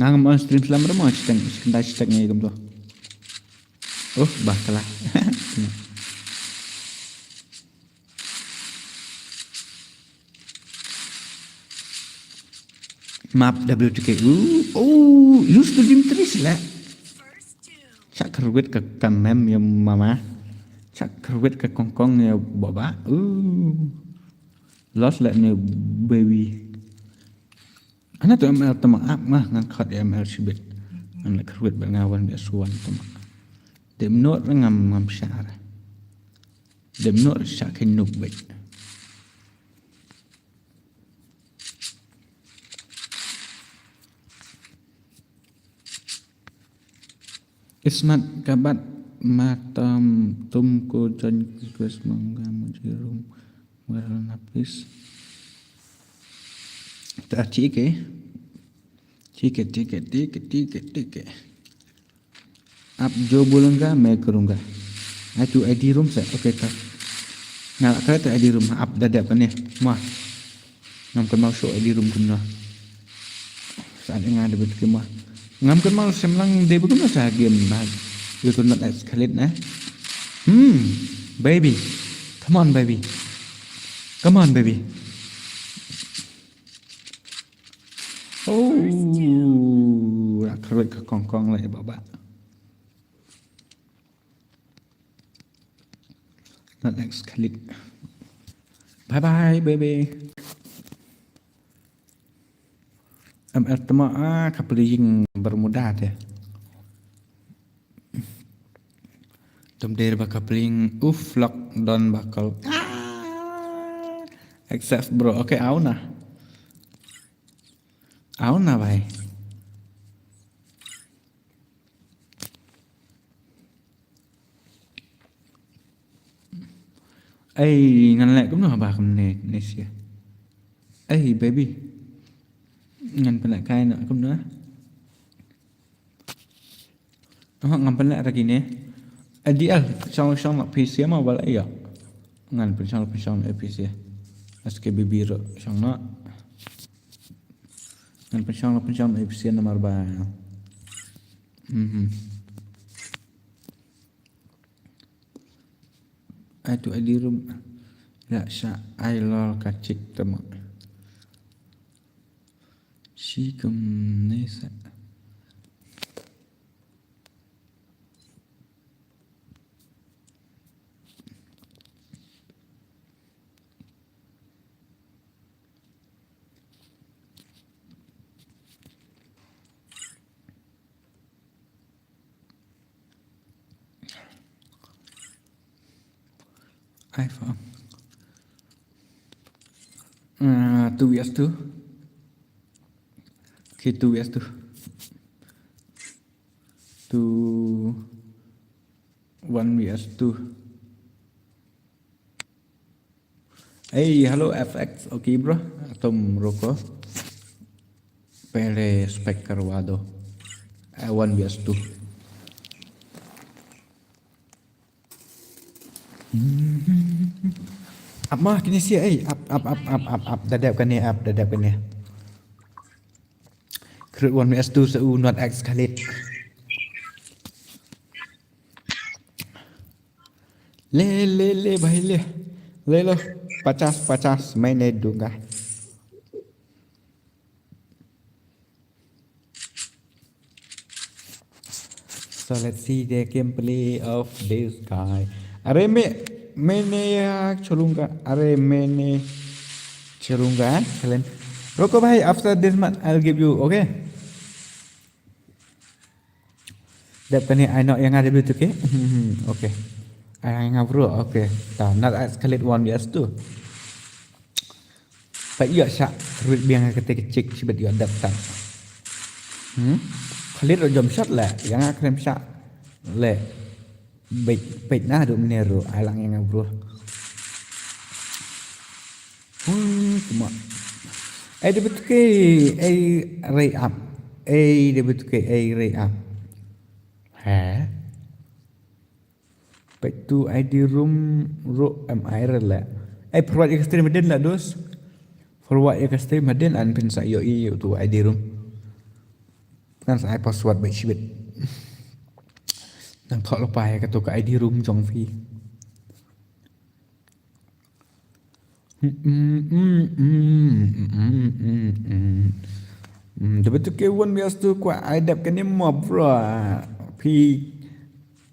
Nga ngam on stream slam re mo chiteng, chiteng dai chiteng ngai kumto. Oh, bah kalah. Map W T K. Uh, oh, use the gym tris lah. Chak kerwit ka kamem ya mama. Chak kerwit ka kongkong ya baba. Uh. Lost lah ni baby. Ana tu M L tama ap mah ngan khot ya M L shibit. Ngan lah kerwit ba ngawan biasuan tama. Dem not ngam ngam share. Dem not share kin nuk bet. Ismat kabat matam tumko join request manga mujirum warna please. Ta chike. Chike, chike, chike, chike, chike. Ap jo bolunga, me kurunga. Ai tu I D room sa, okay ta. Nga la kret I D room, ap da dep ne. Mah. Ngam kan mau show I D room kumno. Sa nga da bet ke mah. Ngam kan mau semlang de kumno sa game bah. You could not escalate na. Hmm, baby. Come on baby. Come on baby. Oh, la khrwit ka kongkong leh baba. Not X Khalid. Bye bye, baby. Em, eh, tama, ah, ka plying Bermuda te. Tum der ba ka plying, uf, lock down ba kol. Ah, accept, bro. Okay, auna. Auna, bhai. Ei, ngan leh kumno ba kumne, ne sia. Ei, baby. Ngan pynleh kai na kumno. Oh, ngan pynleh ra kine. A D L, shong, shong la P C ma wala ïa. Ngan pynshong, pynshong la P C. Aske baby ro, shong na. Ngan pynshong la, pynshong la P C namar ba. Mhm. Ai tu ai di rum. La sha ai lol ka chik tama. Shi kum ne sa. iPhone. Uh, two V S two. Okay, two V S two. Two, one V S two. Hey, hello F X. Okay, bro. Atom roko. Pele spek karwado. I one V S two. Ap ma kini sia, eh, ap, ap, ap, ap, ap, ap, dadap kane, ap, dadap kane. Create one V S two sa u not X Khalid. Le, le, le, bhai, le. Le lo, pachas, pachas, maine dunga. So let's see the gameplay of this guy. Are me, maine ya cholunga, are maine cholunga, eh, kalen. Roko bhai, after this match, I'll give you, okay? Dep kane ai nok ïa nga dep tu ke. Okay. Ai nga bro, okay. Ta nat ai Khalid one V S two. Pa ïa sha ruit biang ka te ke chik chibet ïa dep ta. Hmm? Khalid ro jom shot le, ïa nga krem sha le. Bait, bait na du mene ro, ai lang ïa nga bro. Hmm, kuma. Ai dep tu ke, ai rei ap. Ai dep tu ke, ai rei ap. He? Peit tu I D room ruh em ai re le. Ai forward ïa ka stream hadien la dus. Forward ïa ka stream hadien an phin sa ïohi ïa tu I D room. Ngan sa ai password beit shibit. Nang thoh lypa ïa katu ka I D room jong phi. Mm, mm, mm, mm, mm, mm, mm. Mm, da betul ke wan bias tu kwah ai dep kane mo bro. Phi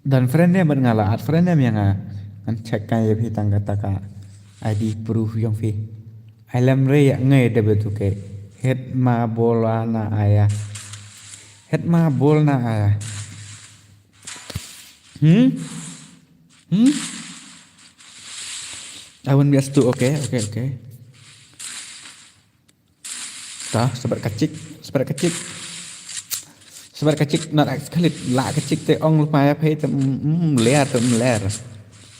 don friend ne ban nga la add friend ne ïa nga. Ngan check ka ïa phi tang kata ka I D proof jong phi. Ai lem re ïa ngai da betul ke. Het ma bola na aya. Het ma bol na aya. Hmm? Hmm? I want bias tu, okay, okay, okay. Ta, sabar kachik, sabar kachik. Sabar kachik, not X Khalid. La kachik te ong lupa ya phe te, mm, mm, ler te, mm, ler.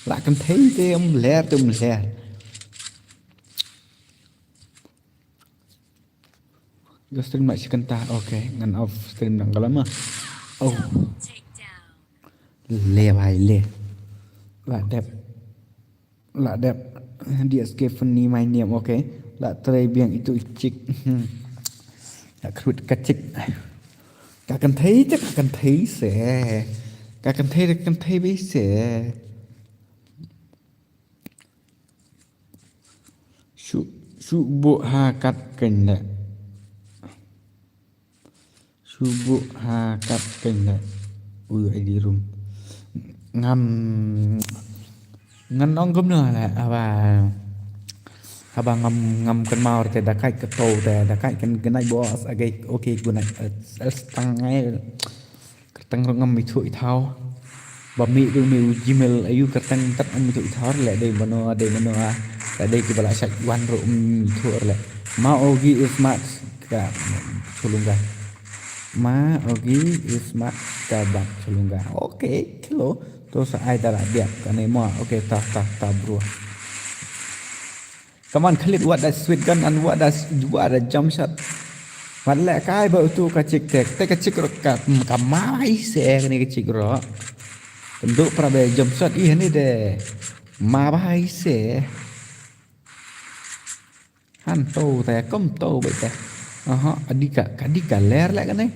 La kan thei te, mm, ler te, mm, ler. Ga stream ma shi kynta. Okay, ngan off stream nang ka lama. Oh. Le bhai le. La dep. La dep. D S K funny my name, okay. La trei biang itu i chik. Ya krut ka chik. Ka kan thei te ka kan thei se. Ka kan thei te ka kan thei be se. Shu, shu buh ha kat kane. Tubuh ha kat keng le. Uyu ai di rum. Ngam ngan ong kumno le haba haba ngam ngam kynmaw te da kai ka to te da kai kan ganai boss age okay gunai stang ai. Kyrteng ruh ngam ithuh ithaw. Ba mih ruh mih u Gmail ayu kyrteng tat ngam ithuh ithaw le dei mano dei mano ah. Le dei kiba la shait wan ruh um ithuh le. Ma Ogi is mat ka chulunga. Ma Ogi is mat ka bat chulunga. Okay, kilo. To sa ai dara biak kane ma. Okay, ta ta ta bro. Come on, Khalid, what a sweet gun and what a what a jump shot. Wat leh kai ba utu ka chik tek, te ka chik rok ka ka mai se kane ka chik rok. Tenduk pra be jump shot ih ni de. Ma bai se. Han to te kom to be te. Aha, adika kadika ler leh kane.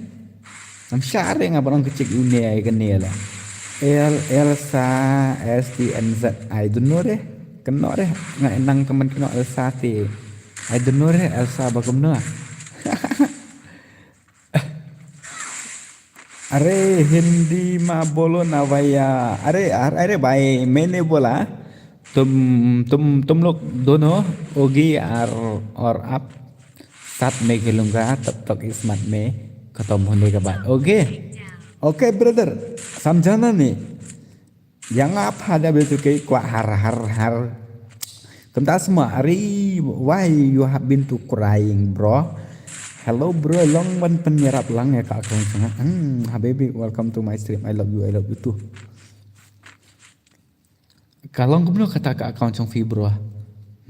Ngam shah re nga ba ong ka chik une ai kane la. L Elsa S T N Z I don't know re. Keno re nga nang temen keno Elsa te. I don't know re Elsa ba kumno. अरे हिंदी में बोलो ना भैया। अरे यार, अरे भाई, मैंने बोला तुम तुम तुम लोग दोनों ओगी और और आप साथ में खेलूंगा, तब तक इस मत में खत्म होने के बाद। ओके, ओके ब्रदर, समझाना नहीं। Yang apa ada betul ke kuat har har har. Kumta semua hari, why you have been to crying, bro? Hello bro, long ban penyerap lang ya kak kong sanga. Hmm, habibi, welcome to my stream. I love you, I love you too. Kalong kumno kata ka account song fi bro.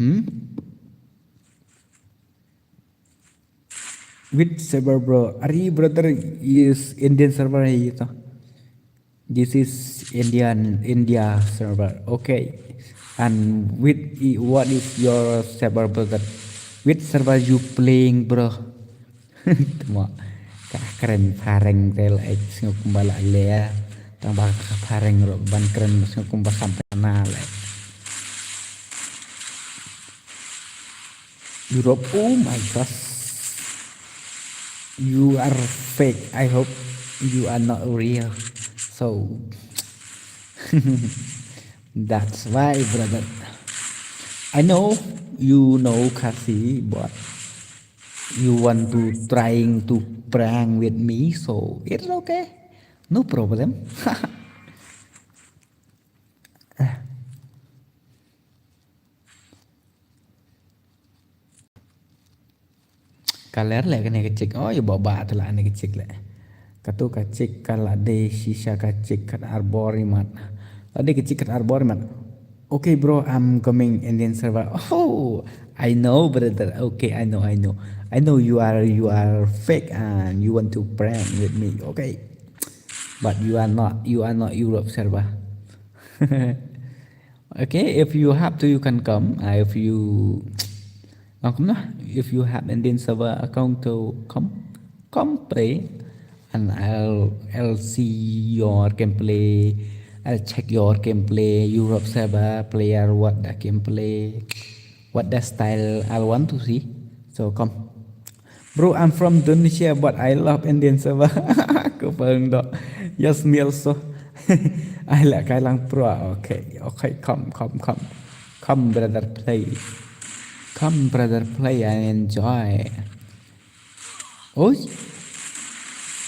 Hmm? With server bro. Ari brother is Indian server hai ye to. This is Indian India server. Okay. And with i- what is your server brother? Which server you playing bro? Tuma ka kren phareng tel ek sngok kumba la le. Tang ba ka phareng ro ban kren sngok kumba sampai na le. Europe, oh my gosh. You are fake. I hope you are not real. So that's why, brother. I know you know Khasi, but you want to trying to prank with me, so it's okay. No problem. Ka ler le kane ka chik. Oh, ya baba te la ne ka chik le. Katu ka chik ka la de shisha ka chik kat arbor imat. La de ka chik kat arbor imat. Okay, bro, I'm coming Indian server. Oh, I know, brother. Okay, I know, I know. I know you are you are fake and you want to prank with me. Okay. But you are not you are not Europe server. Okay, if you have to, you can come. Uh, if you, uh, come lah. If you have Indian server account to come, come play, and I'll I'll see your gameplay. I'll check your gameplay. Europe server player, what the gameplay, what the style I want to see. So come. Bro, I'm from Indonesia, but I love Indian server. Ko pang do. Yes, me also. I like Kailang Pro. Okay, okay, come, come, come. Come, brother, play. Come, brother, play and enjoy. Oi.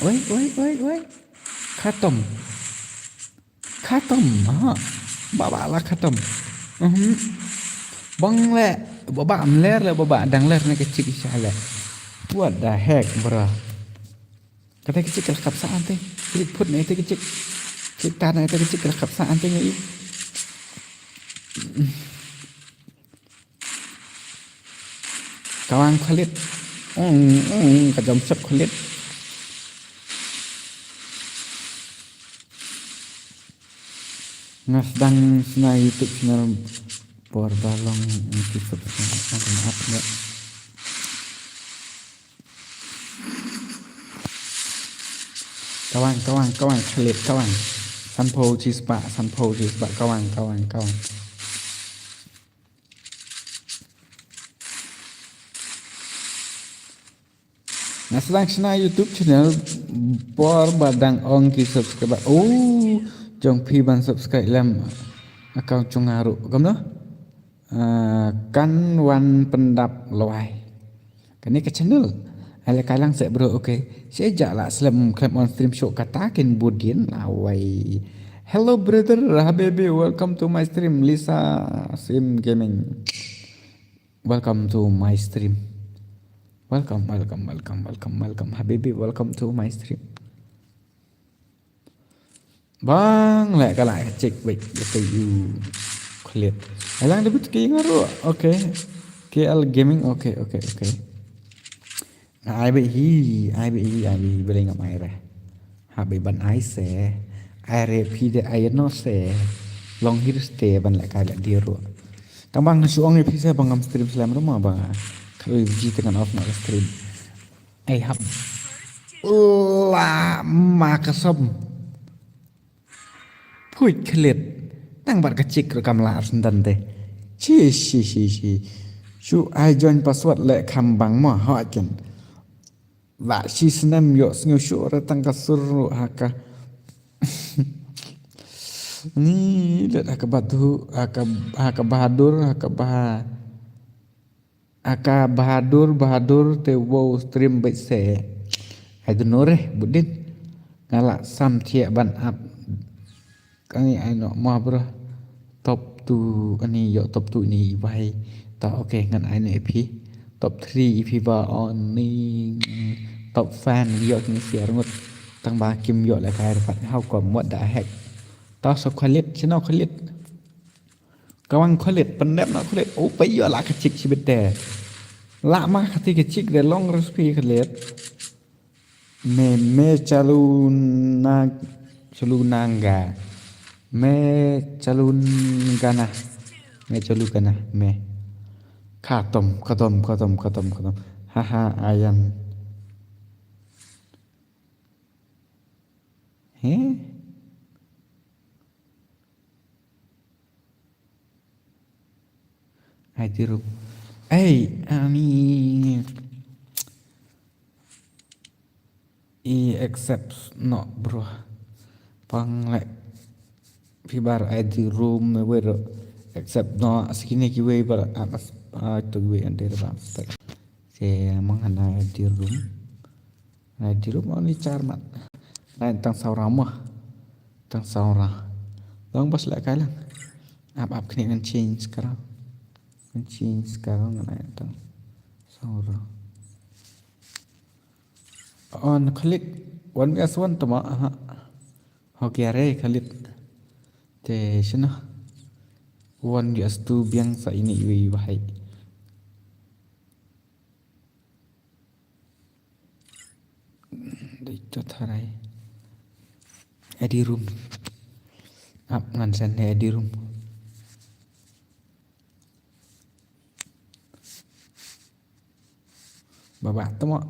Oi, oi, oi, oi. Khatam. Khatam, ha. Baba la khatam. Mhm. Bang le, baba am ler le, baba dang ler ne ka chik sha le. What the heck, bro? Kata ka chik ka la kap sa ante. Klik put ne te ka chik. Klik tar ne te ka chik ka la kap sa ante ngi. Kawang Khalid. Mm, mm, ka jump shot Khalid. Nga sdang sna YouTube channel por balong ngi subscribe ngan up ne. Kawang, kawang, kawang, Khalid, kawang. Sanphew chi spah, sanphew chi spah, kawang, kawang, kawang. Nga sdang shna YouTube channel por ba dang ong ki subscriber. Oh, jong phi ban subscribe lem account jong nga ruh. Kumno? Ah, kan wan pyndap lawai. Kane ka channel. Ai la kai lang seh bro, okay. Seh ja la slem klem on stream show kata kin budin lawai. Hello brother, habibi, welcome to my stream. Lisa Sim Gaming. Welcome to my stream. Welcome, welcome, welcome, welcome, welcome. Habibi, welcome to my stream. Bang leh ka la ka check wait ka yu klet. Alang debut ki ngaru. Okay. K L Gaming. Okay, okay, okay. Ai be hi, ai be hi, ai be hi, bele ngam ai re. Ha be ban ai se. Ai re phi de ai no se. Long hir ste ban leh ka leh diru. Tang bang shu ong phi se bang ngam stream slem ruma bang. Kalau ji tengah off nak stream. Ai hap. La ma ka som. Phuit khlit. Tang bat ka chik ru kam la ar sendan te. Chi, chi, chi, chi. Shu ai join password le kham bang mo ha ken. Wa shi snem yo sngew shu re tang ka sur ru ha ka. Ni let ha ka badu, ha ka, ha ka bahadur, ha ka bah. Aka bahadur, bahadur te wow stream bait se. I don't know re, budin. Nga la sam thiah ban ap. Kani ai no ma bro. Top two ani yo top two ni i wai. Ta okay ngan ai no i phi. Top three i phi ba on ni. Top fan yo kini siar ngut. Tang ba kim yo le kai rapat. How come, what the heck? Ta so Khalid, chino Khalid. Kawang Khalid, pendep na Khalid. Oh, pa yo la ka chik chibit te. La ma ka ti ka chik de long recipe Khalid. Me, me chalu na, chalu nanga. Me chalu gana. Me chalu gana, me. Khatam, khatam, khatam, khatam, khatam. Ha ha, ayam. He? Ai tiru. Ei, ani. I accept no, bro. Pang le. Phi bar ai di room me wero. Accept no, sikine ki wei bar amas. Ah, to wei ande ba. Se mang hana ai di room. Nai di room only char mat. Nai tang saura mo. Tang saura. Long bas la kai lang. Ap ap kini kan change kara. Kan change kara ngai tang saura. On Khalid. One vs one tama. Aha. Okay, are Khalid. Te shina. One vs two biang sa ini iwi bahai. Dei to tharai. Adi room. Ap ngan sen ne adi room. Baba tamo.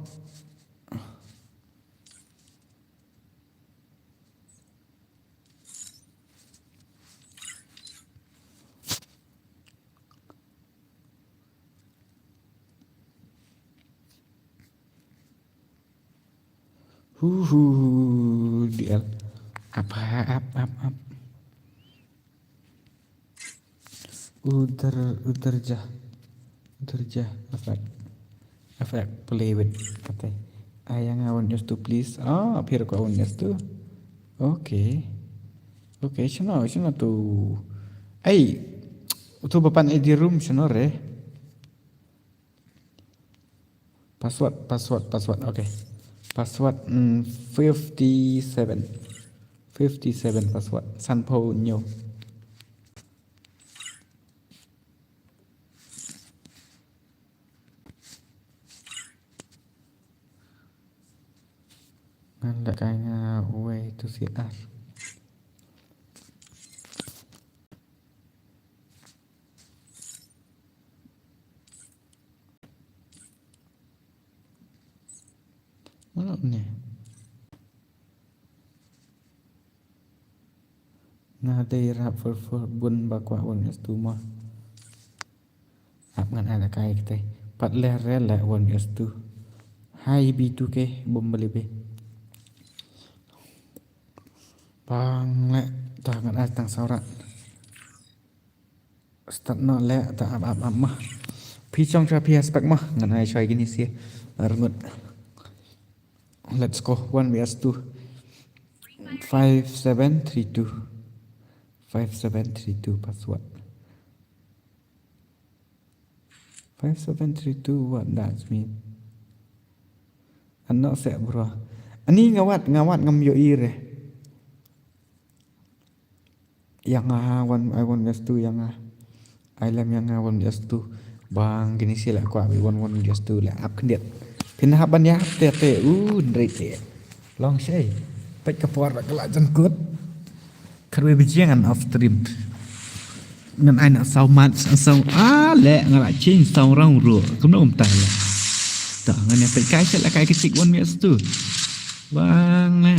Hu hu hu, D L. Ap ap ap ap. Udar udar jah. Udar jah. Apa? Apa play with kata. Ayang awan just to please. Ah, appear ko awan just to. Okay. Okay, shano shano tu. Ai. Tu papan edi room shano re. Password, password, password. Okay. Password mm, fifty-seven. Fifty-seven password. Sanpho new. Ngan da kai nga way to C R. Mano ne? Nga dei rap for for bun ba kwah one is two ma. Ap ngan ada kai kete. Pat le re le one is two. Hi B two K, bom bali be. Bang le, ta ngan ai tang saurat. Start no le, ta ap ap ap ma. Phi chong cha phi aspect ma, ngan ai choi gini si. Arngut. Let's go, one versus two. Five seven three two. Five seven three two password. Five seven three two, what does mean? Ano se bro. Ani ngawat, ngawat ngam yo ire. Yang ah, one, I one versus two yang ah. I lem yang ah, one versus two. Bang gini sila kwa bi one one versus two la ap kendit. Pina haban ya te te u ndri te. Long sei. Pek ka por ka la jan kut. Kharwe bi jiang an off stream. Ngan ai na sau mat sau a le nga la ching sau rong ru. Kumno um tai le. Ta ngan ya pek kai sila kai kecik one versus two. Bang le.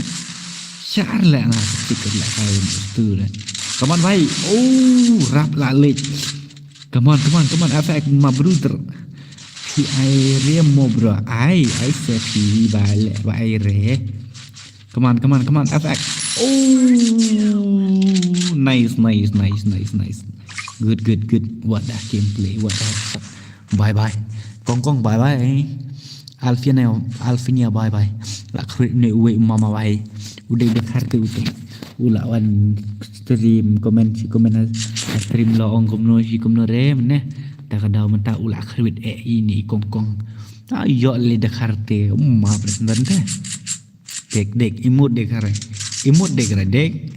Shar le nga kecik le kai one versus two le. Come on bhai. Oh, rap la lek. Come on, come on, come on, F X, my brother. Phi ai re mo bro. Ai, ai se phi ba le, ba ai re. Come on, come on, come on, F X. Oh, nice, nice, nice, nice, nice. Good, good, good. What a gameplay, what a shot. Bye bye. Kong kong, bye bye. Alfinia, Alfinia, bye bye. La khrit ne uwe mama bye. Udah dah harta utai. U la wan stream, comment shi comment, stream la ong kumno shi kumno re mene. Ta ka daw mynta u la khrit e ini kong kong. Ta yo le da kharte, ma president te. Dek dek, imut dek hare. Imut dek hare dek.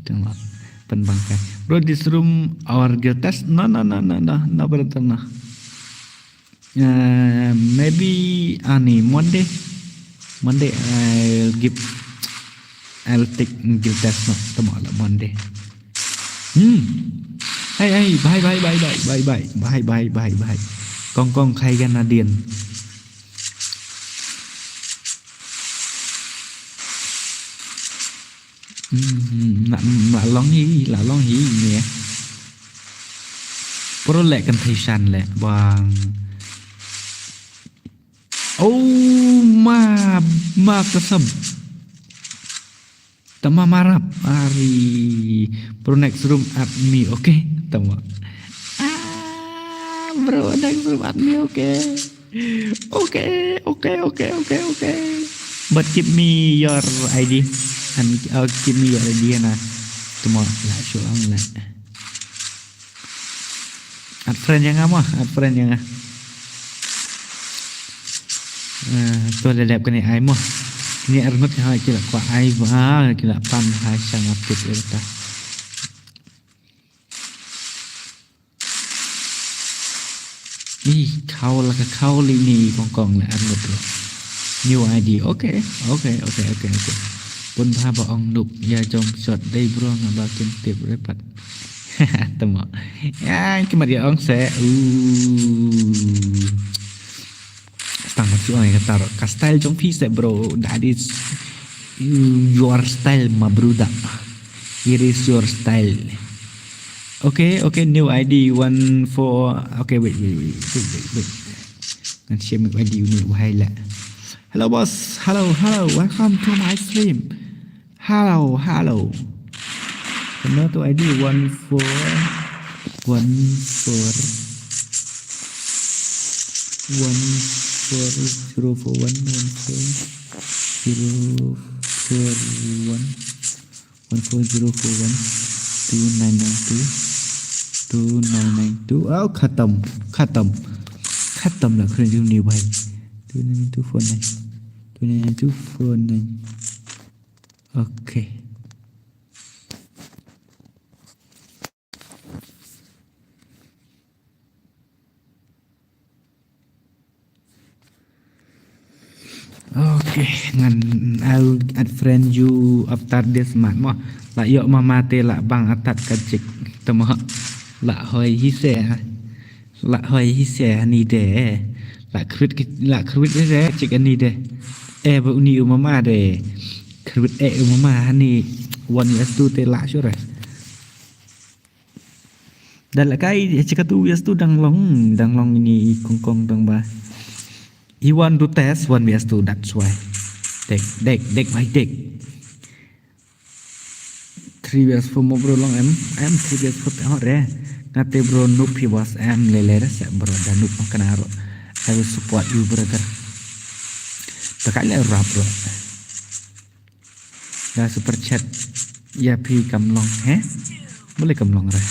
Tengok. Penbangkai. Bro, this room our guild test? No, no, no, no, no, no, brother, no. Uh, maybe ani Monday. Monday I'll give, I'll take guild test no. Tama la Monday. Hmm. Hey hey, bye bye bye bye bye bye bye bye bye bye. Kong kong khai gan adien. Hmm, la, la long hi, la long hi ne. Pro le kan thai shan le bang. Oh ma, ma kasam. Tama marap ari. Pro next room add me, okay? Tama. Ah, bro, next room add me, okay? Okay, okay, okay, okay, okay. But give me your I D and uh, give me your I D na. Tuma la shu ang la. Add friend yang ama, add friend yang ah. Uh, tu ada dep kena ai mo. Ni arngut ha kila kwa ai ba kila pan hai sang apit erta. Ih, khaw la ka khaw li ni kong kong le an mut lo. New I D. Okay, okay, okay, okay, okay. Pun bha ba ong nuk ya jom shot dei bro nga ba kin tip repat. Tama. Ya, ki mat ya ong se. Ooh. Stang mat su ong ka tar. Ka style jong phi se bro. That is your style, my brother. It is your style. Okay, okay, new I D one four. Okay, wait, wait, wait, wait, wait, wait. Ngan share my I D ni wahai la. Hello boss, hello, hello, welcome to my stream. Hello, hello. Another I D one four one four one four zero four one one four zero four one. One four zero four one two nine nine two two nine nine two. Oh, khatam, khatam, khatam la khrin jum ni bhai. Two nine nine two four nine. Two nine nine two four nine. Okay. Okay, ngan I'll add friend you after this month mo. La yok mama te la bang atat ka chik tama la hoi hi se. La hoi hi se ani de. La krit la krit de chik ani de. Eh, ba uni u mama de. Krit eh u mama ani one years two te la sure. Da la kai, eh, chika tu V S two dang long, dang long ini i kongkong dang ba. He want to test one V S two, that's why. Dek, dek, dek, bhai, dek. Three V S four mo bro long em, em three V S four te hot re. Ngate bro noob phi boss em lele re se bro da noob ma kana ro. I will support you brother. Ta kai le rap bro. Da super chat. Ya phi kam long he. Boleh kam long re.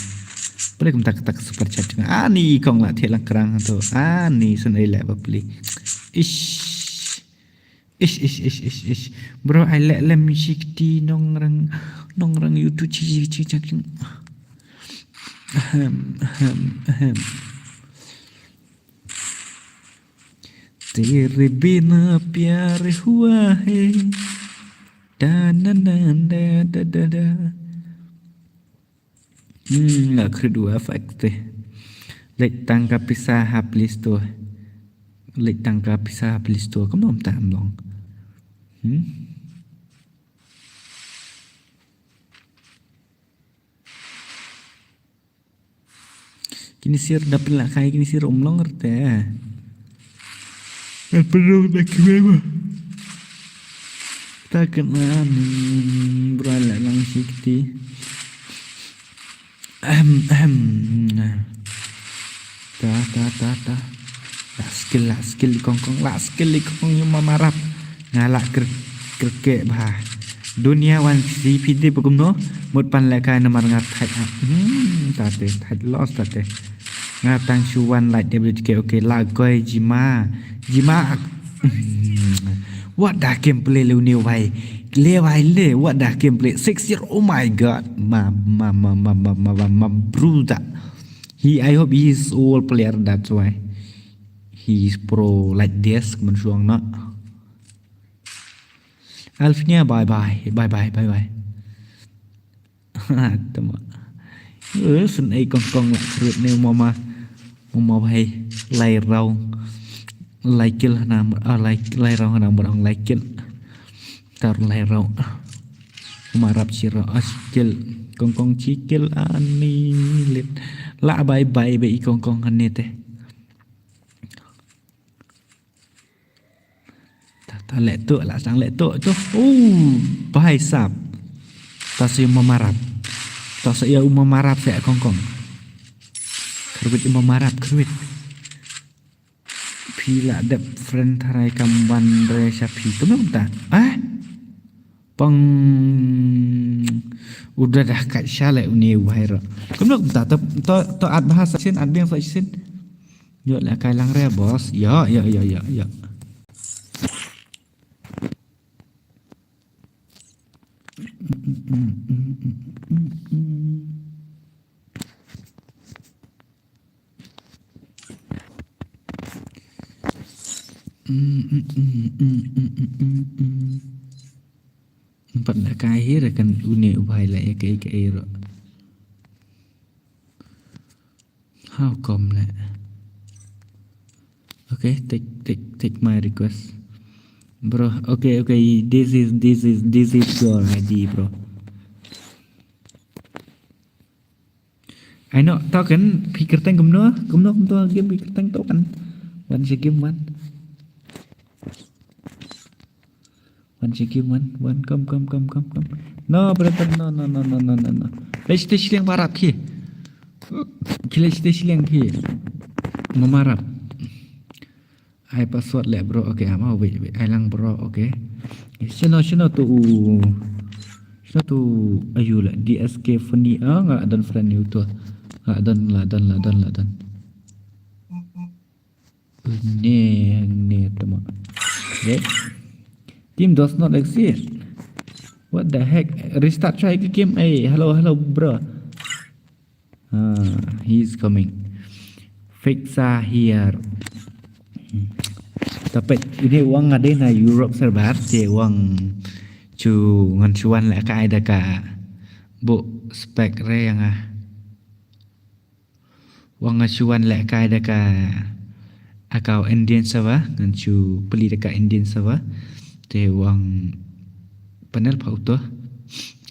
Boleh kam tak tak super chat. Ani kong la thie lang krang tu. Ani sen ai le bapli. Ish. Ish, ish, ish, ish, ish. Bro, ai leh lem shi kti nongrang, nongrang YouTube chi, chi, chi, chi. Ahem, ahem, ahem. Tere bina pyar hua hai. Da, da, da, da, da, da, da. Hmm, nga khrit u effect te. Leit tang ka pisa ha Play Store. Leit tang ka pisa ha Play Store. Kumno mynta em long. Hmm? Kine sir da pynlah kai kine sir um long rte. Em, pynlong da kiwei ba. Ta kena ni bra la lang shi kti. Ahem, ahem. Ta, ta, ta, ta. La skill, la skill i kongkong, la skill i kongkong yu ma marap. Nga la kir, kirke bha. Dunia wan si phi dei ba kumno. Mut pan lehkai namar nga thait ha. Hmm, ta te, thait loss ta te. Nga tang shu wan like W T K, okay, la goi jima. Jima. Hmm. What the gameplay le une bhai. Le bhai le, what the gameplay. Six zero, oh my god. Ma, ma, ma, bruda. He, I hope he is all player, that's why. He is pro like this, kumno shuang na. Alfinia, bye bye, bye bye, bye bye. Tama. Eh, sen ai kongkong la khrut ne mama. Mama bhai, lai rau. Lai kill hana, ah, lai, lai rau hana, mama lai kill. Tar lai rau. Mama rap shi rau, ah, shi kill. Kongkong shi kill, ani lit. La bye bye, bye i kongkong hane te. Ta, ta leh tu, la sang leh tu, tu. Oh, bhai sab. Ta sa ïa u mama rap. Ta sa ïa u mama rap sa kongkong. Khrwit u mama rap, khrwit. Phi la dep friend tharai kam wan re sha phi. Kumno kumta? Ah? Pang u da dah kat sha le une u bhai ro. Kumno kumta? To, to, to at bahasa sin, at biang sa sin. Ïoh la kai lang re, boss. Ïoh, ïoh, ïoh, ïoh, ïoh. Pat la kai hi re kan une u bhai la ïa kai kai ro. How come la? Okay, take, take, take my request. Bro, okay, okay, this is, this is, this is your I D, bro. I know, token, phi kyrteng kumno, kumno, kumno, game phi kyrteng token. Wan shi game wan. Wan shi game wan, wan, come, come, come, come, come. No, brother, no, no, no. Leit sha shiliang marap ki. Ki leit sha shiliang ki. Marap. Ai password leh bro, okay, ama wait, wait, ai lang bro, okay. Shano, shano tu u. Shano tu ayu leh D S K funny, ah, nga don friend ïa uto. Nga don, la don, la don, la don. Ne, ne, tama. Okay. Team does not exist. What the heck? Restart, try the game. Hey, hello, hello, bro. Ah, he's coming. Fixa here. Tapi ini wang ada na Europe server, te wang chu ngan chuan le ka ai da ka bu spec re yang ah. Wang nga shu wan lehkai da ka account Indian server, ngan shu plie da ka Indian server. Te wang panel pha uto.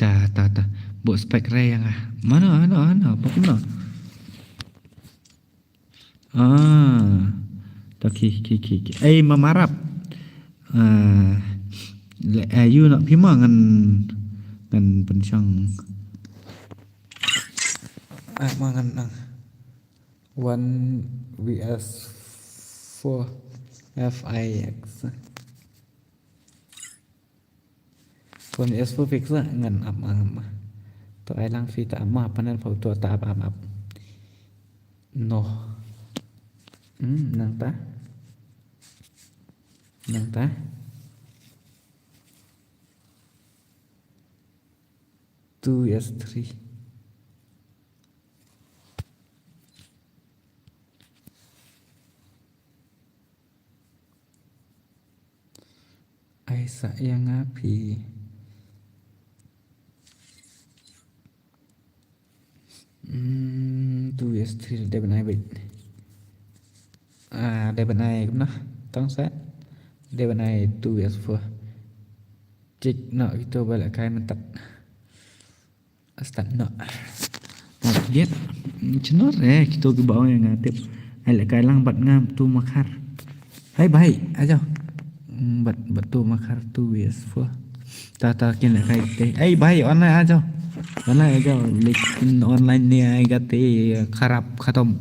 Ta, ta, ta. Bok spec re yang ah. Mano, ano, ano, pa kumno? Ah. To ki, ki, ki, ki. Ei, ma Marap. Ah, le, eh, ïoh noh phi ma ngan, ngan pynshong. Ah, ma ngan nang. One V S four F I X. Phone S four fix la ngan ap ma ngam ma. To ai lang phi ta ap ma panel pha to ta ap ap ap. No. Hmm, nang ta. Nang ta. Two S three. Ai sa ïa nga phi. Hmm, two S three dei ban ai beit. Ah, dei ban ai kumno? Tang sa. Dei ban ai two S four. Check no kito ba la kai mynta. Start noh. Nah, get. Chnor eh, kito ki ba ong ïa nga tip. Ai la kai lang bad nga tu makhar. Hai bhai, ajo. Hmm, bad, bad tu makhar tu wes fo. Ta, ta kin la kai te. Hai bhai, online ajo. Online ajo. Lekin online ni ai kate kharap khatam.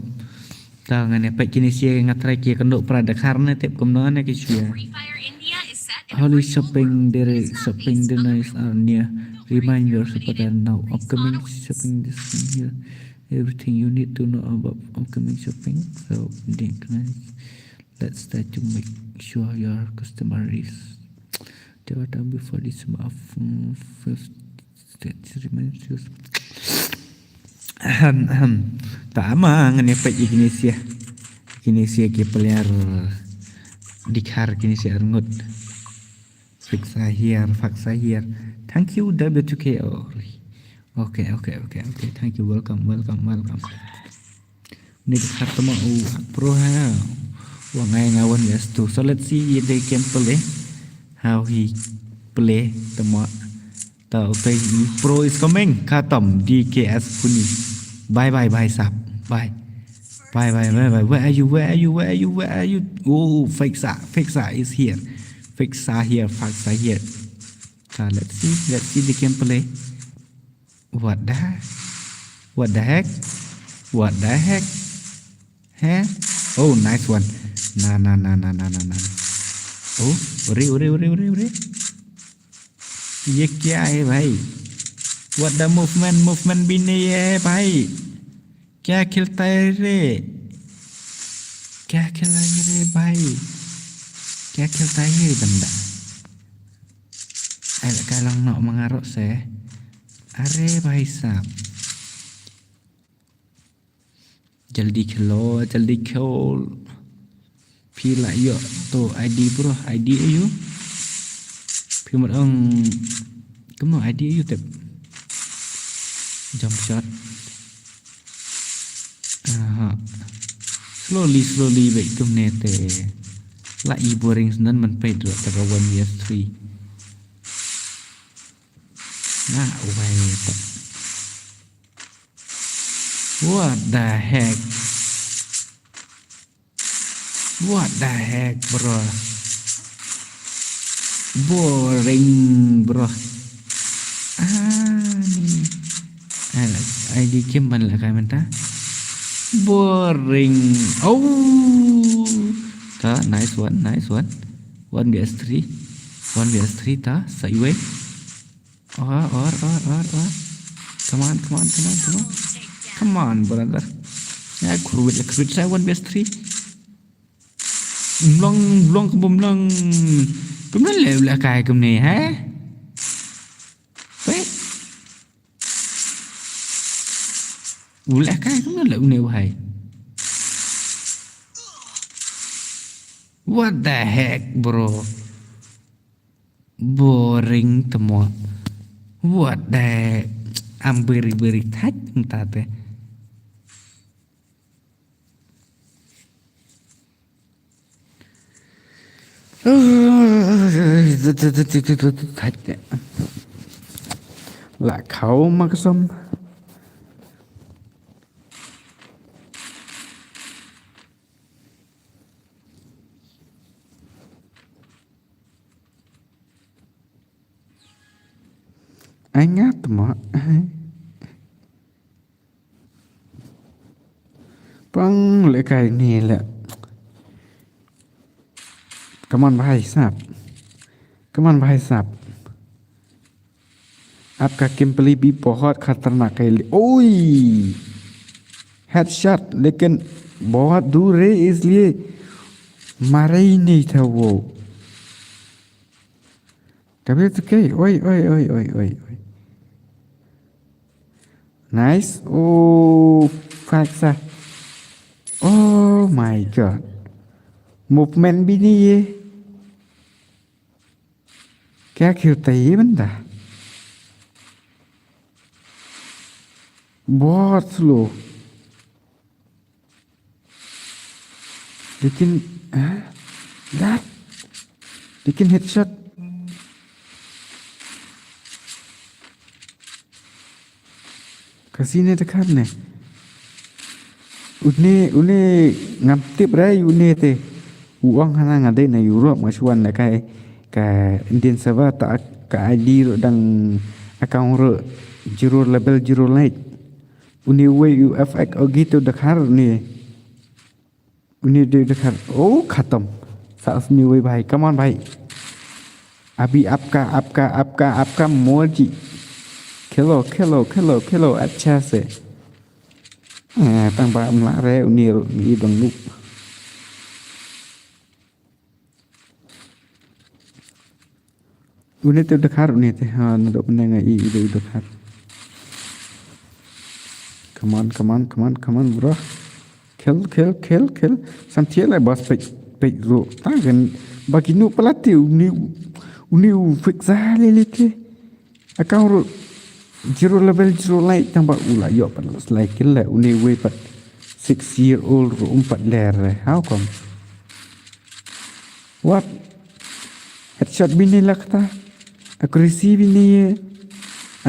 Ta ngan ïa peit kine shi nga try ki kynduh pra Dkhar ne tip kumno ne ki shu ïa. Holy shopping, there is shopping, the nice are near. Remind your supporter now. Upcoming shopping this year. Everything you need to know about upcoming shopping. So, let's try to make sure your customer is. Before December of, mm, fifth. State remains use. Ahem, ahem. Ta ama ngan ïa peit ïa kine shi. Kine shi ki player Dkhar kine shi arngut. Fix a here, fix a here. Thank you W two K. Oh, okay, okay, okay, okay. Thank you. Welcome, welcome, welcome. Ni ka khat tama u pro ha. Wa ngai nga wan yes tu. So let's see the gameplay. How he play tama. Ta okay, pro is coming. Khatam D K S puni. Bye bye bye sap. Bye. Bye bye bye bye. Where are you? Where are you? Where are you? Where are you? Oh, Fixa. Fixa is here. Fixa here. Fixa here. Ta let's see. Let's see the gameplay. What the heck? What the heck? What the heck? Huh? Oh, nice one. Na, na, na, na, na, na, na. Oh, uri, uri, uri, uri, uri. ये क्या है भाई? What the movement, movement भी नहीं है भाई. क्या खेलता है रे? क्या खेल रहा है रे भाई? क्या खेलता है ये बंदा? Ai la kai lang noh ma nga ruh se. Are bhai sahab. Jaldi khelo, jaldi khelo. Phi la ïoh to I D bro, I D aïu? Phi mut ong kumno I D aïu tip. Jump shot. Aha. Slowly, slowly beit kumne te. La i boring snan man peit ruh ta ka one V S three. Na, wai ta. What the heck? What the heck, bro? Boring, bro. Ah, ni. Ai la, ai di kim ban la kai mynta. Boring. Oh. Ta, nice one, nice one. One V S three. One V S three ta, sa iwei. Or, or, or, or, or. Come on, come on, come on, come on. Come on, brother. Ya, khurbit la khurbit sa one V S three. Mlong, mlong, kumba mlong. Kumno le u lehkai kumne, ha? Wei. U lehkai kumno le une u hai. What the heck, bro? Boring temo. What the heck? Am beri beri thait ntate. La kau maksum. Ai ngat mo. Pang le kai ni le. Come on bhai sahab. Come on bhai sahab. आपका किम्पली भी बहुत खतरनाक है। ओए, हेडशॉट, लेकिन बहुत दूर है, इसलिए मारा ही नहीं था वो। कभी तो कही, ओए, ओए, ओए, ओए, ओए, ओए। नाइस। ओ, फक सा। Oh my God। मूवमेंट भी नहीं है। क्या खेलता है ये बंदा? बहुत स्लो। लेकिन, हाँ? यार, लेकिन हेडशॉट। Ka sine te khat ne. Une, une ngam tip re une te. U ong hana nga dei na Europe nga shu wan na kai ka Indian server ta ka I D ruh dang account ruh zero level zero like. Une uwei u F X Ogito Dakar une. Une de, de khat. Oh, khatam. Sa sini wei bhai. Come on bhai. Abhi aapka, aapka, aapka, aapka morji. Khelo, khelo, khelo, khelo. Accha se. Eh, tang ba mla re une ru ni dong lu. Une te u Dakar une te. Ha, na do une nga i, i do u Dakar. Come on, come on, come on, come on, bro. Khel, khel, khel, khel. Sam thiah lai bas peit, peit ru. Tang kan baki nu pelati une, une u fix ah le le te. Account ru zero level zero like tang ba u la ïoh pat slay kill le une wei pat six year old ru um pat ler re. How come? What? Headshot bhi nahi lagta. Accuracy bhi nahi hai.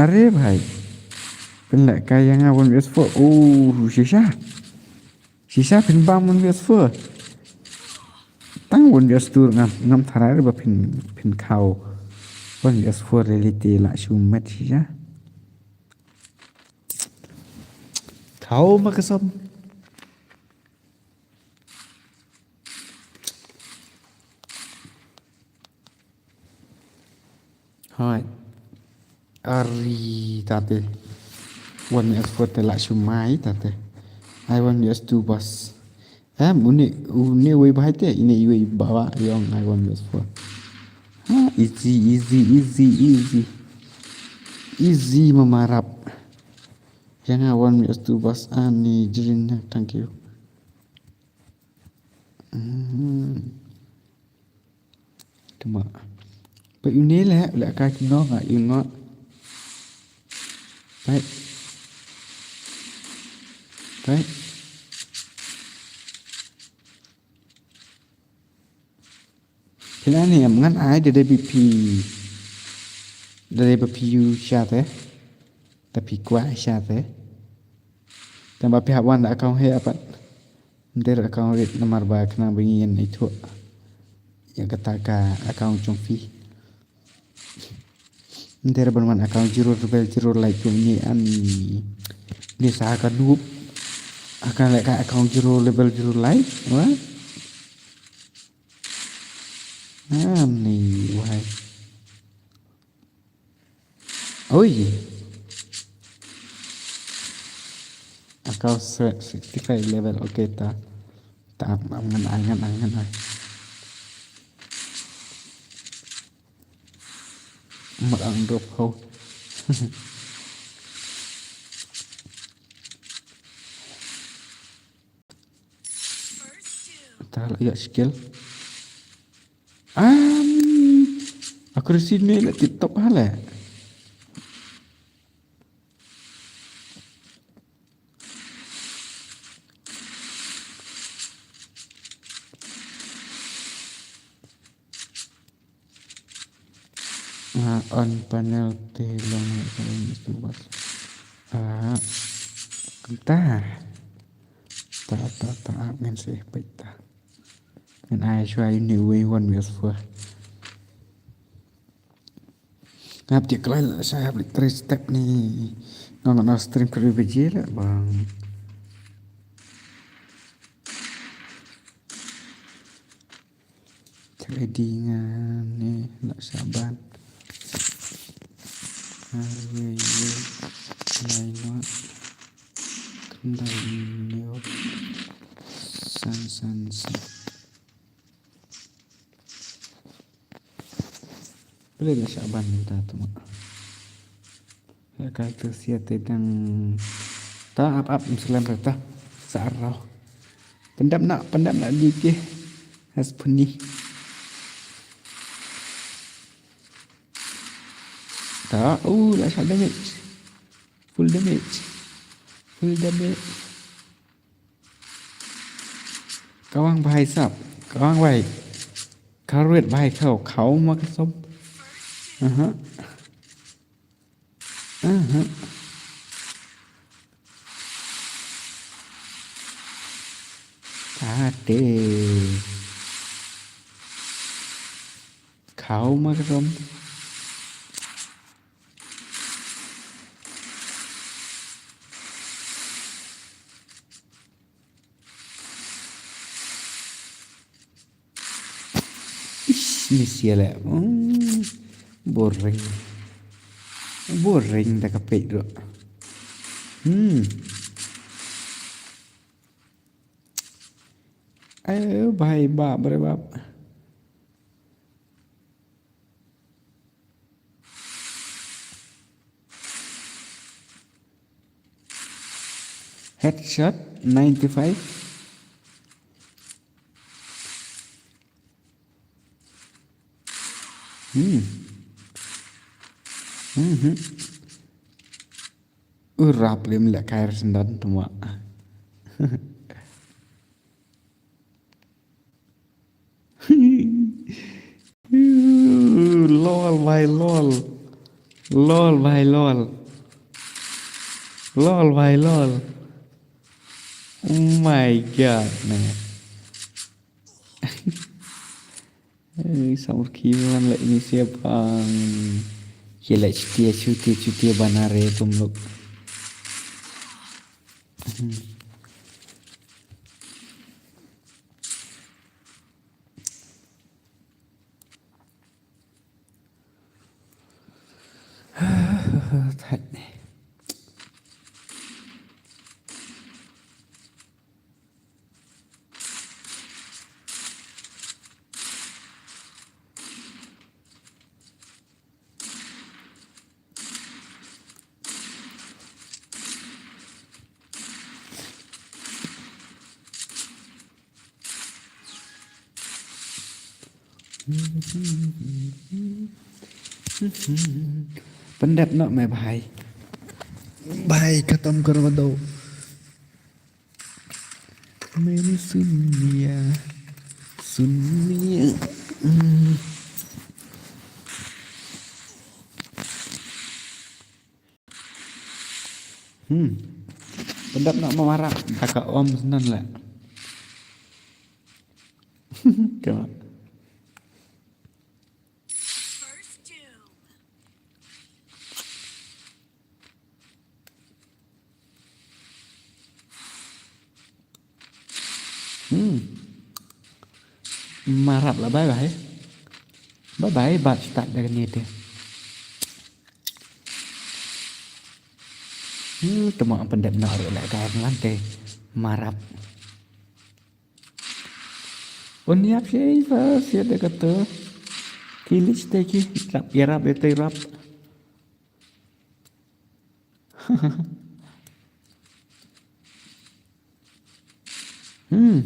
Are bhai. Pynleh ka ïa nga one versus four. Oh, shisha. Shisha pynbam one versus four. Tang one versus two ngam, ngam tharai ba pyn, pynkhaw. One versus four reality lah shu met shisha. Khaw ma ka som. Hai. Ari tate. One versus four te lah shu mai tate. Ai one versus two bas. Em, une, une wei bhai te, ine iwei bawa yong ai one versus four. Ha, easy, easy, easy, easy. Easy mamarap. Ïa nga one versus two bas ani jrin na, thank you. Hmm. Tuma. Peit une leh, leh ka kino nga ïoh nga. Peit. Peit. Phi la ne em ngan ai da dei ba phi. Da dei ba phi ïoh sha te. Da phi kwah sha te. Tang ba phi hap wan da account heh pat. Ym dei ruh account rit namar ba khnang ba ngin ïathuh ïa kata ka account jong phi. Ym dei ruh ban wan account zero level zero like kum ni an ni sa ka noob. Akan leh ka account zero level zero like. What? Ani wahai. Oi. Account sixty-five level. Okay ta. Ta ap, ap ngan ai, ngan ai, ngan ai. Mat ang drop ho. Ta la ïa skill. Am, accuracy ne la tip top ha le. Ah, on panel te long ne ka long itu bas. Ah, kumta. Ta, ta, ta, ah, ngan seh peit ta. Ngan ai shuwa uni uwei one versus four. Nga hap tip kloi la sha hap leit trei step ni. Nga nga stream kari baje la bang. Chak edi nga ni la sha ban. Arwei wei lai not. Khyndai hynñiew san san san. Balei la shah ban mynta to ma. Ka tu sia te dang ta ap ap, ym slem re ta. Sa ar rau. Pyndap na, pyndap na di ke. Has puni. Ta, uh, la shah damage. Full damage. Full damage. Kawang bhai sap, kawang bhai. Karwet bhai kau, kau ma ka sop. Aha. Aha. Ate. Kau ma ka sop. Ish, miss ïa leh. Hmm, boring. Boring da ka peit ruh. Hmm. Ayo, bhai, bap, bre bap. Headshot ninety-five. Hmm. Mhm. Urap lim le kair sendan tuma. Lol bhai lol. Lol bhai lol. Lol bhai lol. Oh my god, man. Ei, samur ki man leh ini siapa? Ki leh chutia, chutia, chutia banare pemluk. Hmm. Pyndep noh me bhai. Bhai khatam kar wado. Maine sun liya, sun liya. Hmm. Hmm. Pyndep noh ma Marak, da ka om snan leh. Tengok. Hmm. Marap lah bye bye. Bye bye, bat start da kane te. Hmm, tuma pyndep noh ruh la ka ngan te. Marap. Un ïap shei fa siat da kata. Ki lich te ki rap ïarap ïa te rap. Hmm.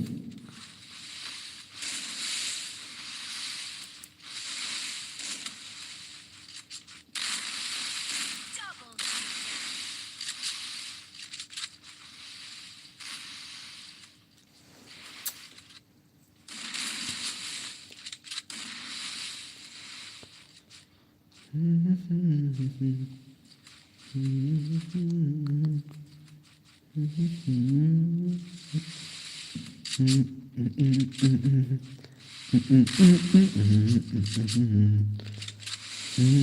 Pyndep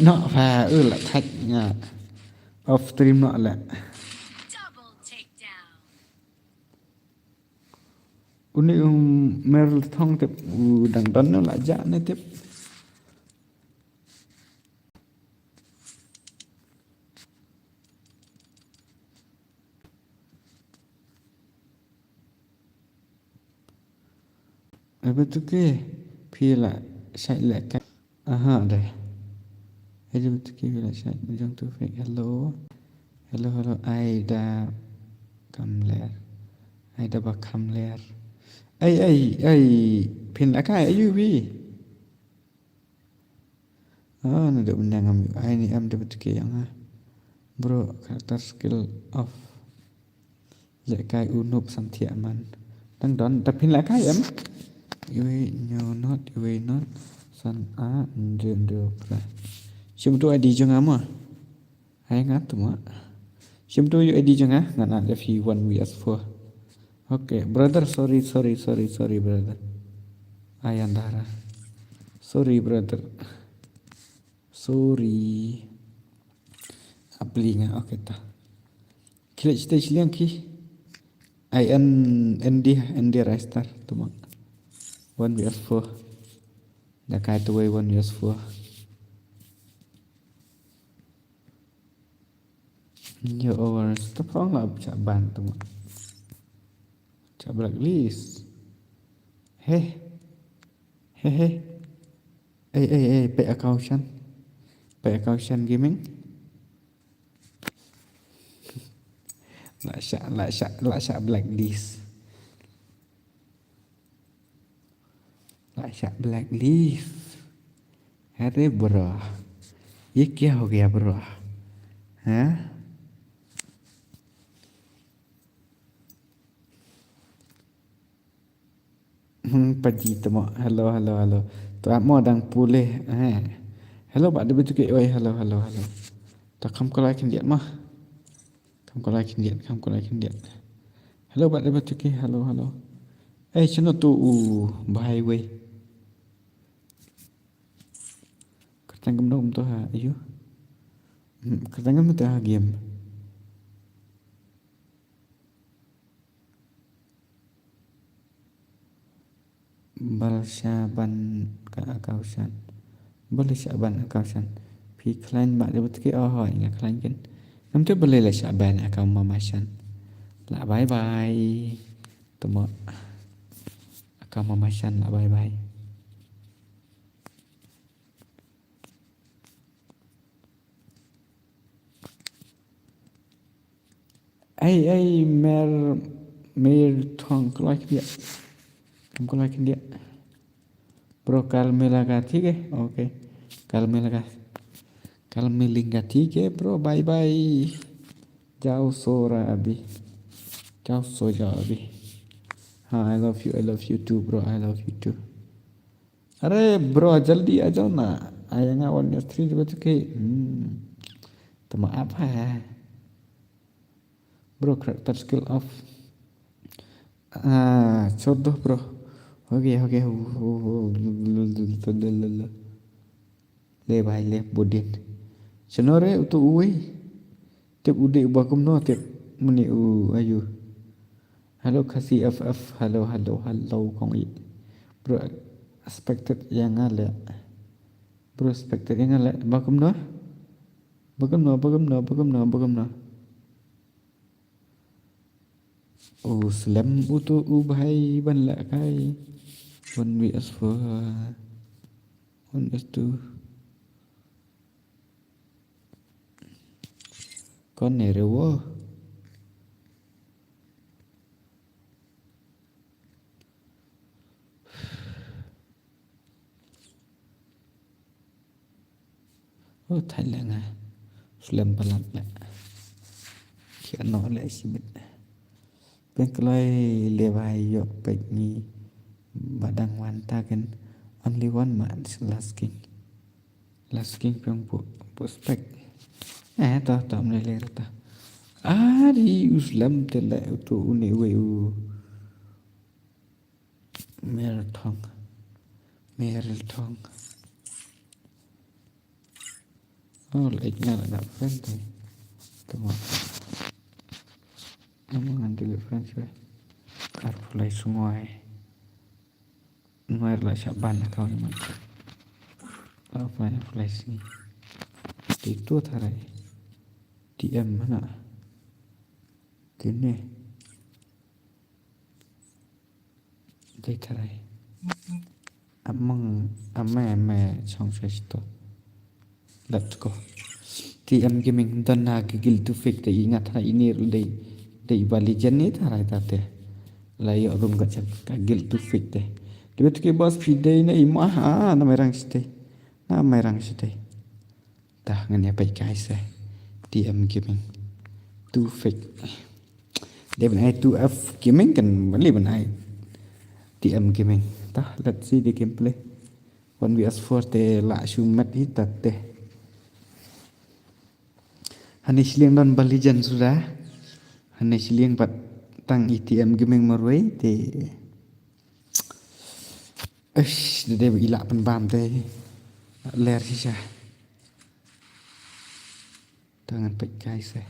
noh pha, u la thait nga. Off stream noh la. Double takedown. Uni um mer thong tip u dang don la ja ne tip. Ebe tu ke phi la shait leh kai. Aha, deh. Ebe tu ke phi la shait jong tu fake. Hello. Hello, hello. Aida Kamler. Aida ba Kamler. Ai, ai, ai. Phin la kai ayu phi. Ah, na dok benda ngam yu. Ai ni am dok betul ke yang ah. Bro, character skill off. Leh kai u noob san thiah man. Dang don, da phin leh kai em. Iwei nyo not, iwei not. San a, njo njo pra. Shim tu I D jong nga mo. Hai nga tu mo. Shim tu yu I D jong nga, ngan add F U one V S four. Okay, brother, sorry, sorry, sorry, sorry, brother. Ayan dara. Sorry, brother. Sorry. Apli nga, okay ta. Khilech stage liang ki. I N, N D, N D Ristar, tu mo. One V S four. Da kai tu wei one V S four. Yo, over. Stop, phong la cha ban tu mo. Cha blacklist. He. He, he. Ei, ei, ei, pe account shan. Pe account shan gaming. La sha, la sha, la sha blacklist. La sha blacklist. अरे bro, ये क्या हो गया bro? हैं? Hmm, paji tu mo. Hello, hello, hello. Tu amo dang pule. Eh. Hello, ba de betul ke. Oi, hello, hello, hello. Ta kam ko lai kin diat mo. Kam ko lai kin diat, kam ko lai kin diat. Hello, ba de betul ke. Hello, hello. Eh, chano tu u bahai wei. Katang kam dong tu ha, ayo. Hmm, katang kam tu ha game. Bal sha ban ka account shan. Bal sha ban account shan. Phi khlain ba de betul ke, oh, nga khlain ken. Ngam te bal la sha ban account mama shan. La bye bye. Temo. Account mama shan la bye bye. Ai, ai, mer, mer thong, ko lai kin diat. Kam ko lai kin diat. Bro, kal milanga, thik hai? Okay. Kal milanga. Kal milanga, thik hai, bro. Bye bye. Jao so raha abhi. Jao so jao abhi. Ha, I love you. I love you too, bro. I love you too. अरे bro, जल्दी आ जाओ ना। आएगा वन ईयर थ्री जब तक। Hmm. Tama apa ya? Bro, character skill off. Ah, छोड़ दो bro. हो गया, हो गया. हो, हो, हो. ले भाई, ले, budin. Chano re, utu uwi. Tip u dei uba kumno, tip muni u ayu. Hello Khasi F F, hello, hello, hello, kong i. Bro, expected ïa nga leh. Bro, expected ïa nga leh. Ba kumno? Ba kumno, ba kumno, ba kumno, ba kumno? U slem utu u bhai ban leh kai. One V S four. One V S two. Kon ne re wo. Oh, thai leh nga. Slem palat leh. Khia noh leh shibit. Pynkloi leh ba ïoh peit ngi ba dang wan ta ken only one match last king. Last king pynbun bun spek. Eh, to, to, mle ler to. Ah, di u slem te le u to une uwei u. Mer Thong. Mer Thong. Oh, like nga la dap friend te. Tama. Amo ngan delete friend shwe. Arphew lai sngi. Nwer la shah ban account man. Arphew lai, arphew lai sngi. Te tu tharai. T M mana. Kine. Dei tharai. Amang, ame, ame, chong shai shito. Let's go. T M Gaming, don ha ki guild to fake te i ngat ha ini dei, dei ba legend ni tharai ta te. La ïoh rung ka chak ka guild to fake te. Dei tu ki boss phi dei na i ma ha, na mai rang shite. Na mai rang shite. Dah ngan ïa peit guys eh. T M Gaming. Two fake. Dei ban ai two F Gaming kan bali ban ai. T M Gaming. Dah, let's see the gameplay. One V S four te la shu met hi tat te. Hani shiliang don ba legend suda. Hani shiliang pat tang i T M Gaming marwei te. Eish, dei ba i lah pynbam te. Ler shisha. Ta ngan peit kai se.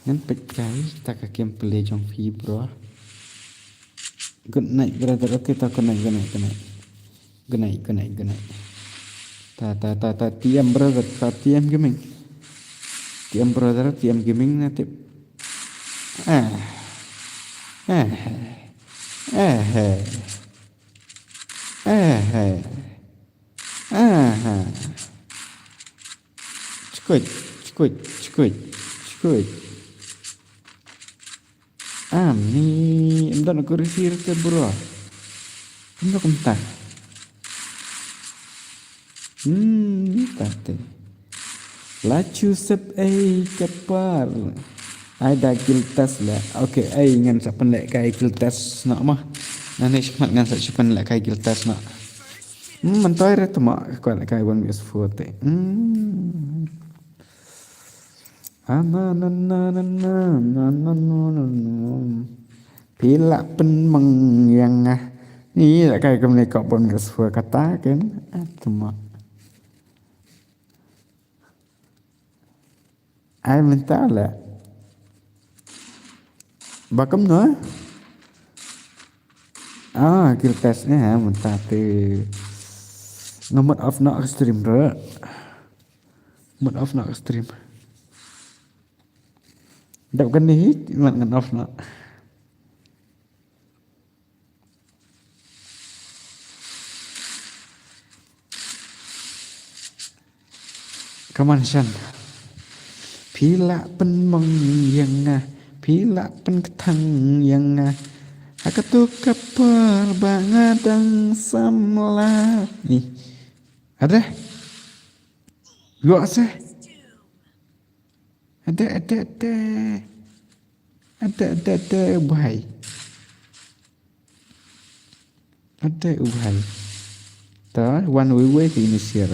Ngan peit kai ta ka gameplay jong phi bro. Good night brother. Okay, ta good night, good night, good night. Good night, good night, good night. Ta, ta, ta, ta, T M brother, ta T M Gaming. T M brother, T M Gaming na tip. Ah. Ah. Ah. Ah. Ah. Chikuit, chikuit, chikuit, chikuit. Am ni em don aku risir te bro. Em do kumta. Hmm, tate. La chu sep ei kapar. Ai da guild test la. Okay, ai ngan sa pynleh kai guild test noh ma. Nane shikmat ngan sa pynleh kai guild test noh. Hmm, man toi re tama ka kwat kai one V S four te. Hmm. Ana na na na na na na na na na. Phi lah pynmong ïa nga. Ni lah kai kumne ka one V S four kata ken. Ah, tama. Ai mynta la. Ba kumno? Ah, guild test ne ha mynta te. Nga mut off noh ka stream re. Mut off noh ka stream. Dap kane hi, mut ngan off noh. Kaman shan. Phi lah pynmong ïa nga, phi lah pynkthang ïa nga. Ha kato ka por ba nga dang samla. Ni. Ada. Yo ase. Ada, ada, ada. Ada, ada, ada, u bhai. Ada, u bhai. Ta, wan wei wei te ini siar.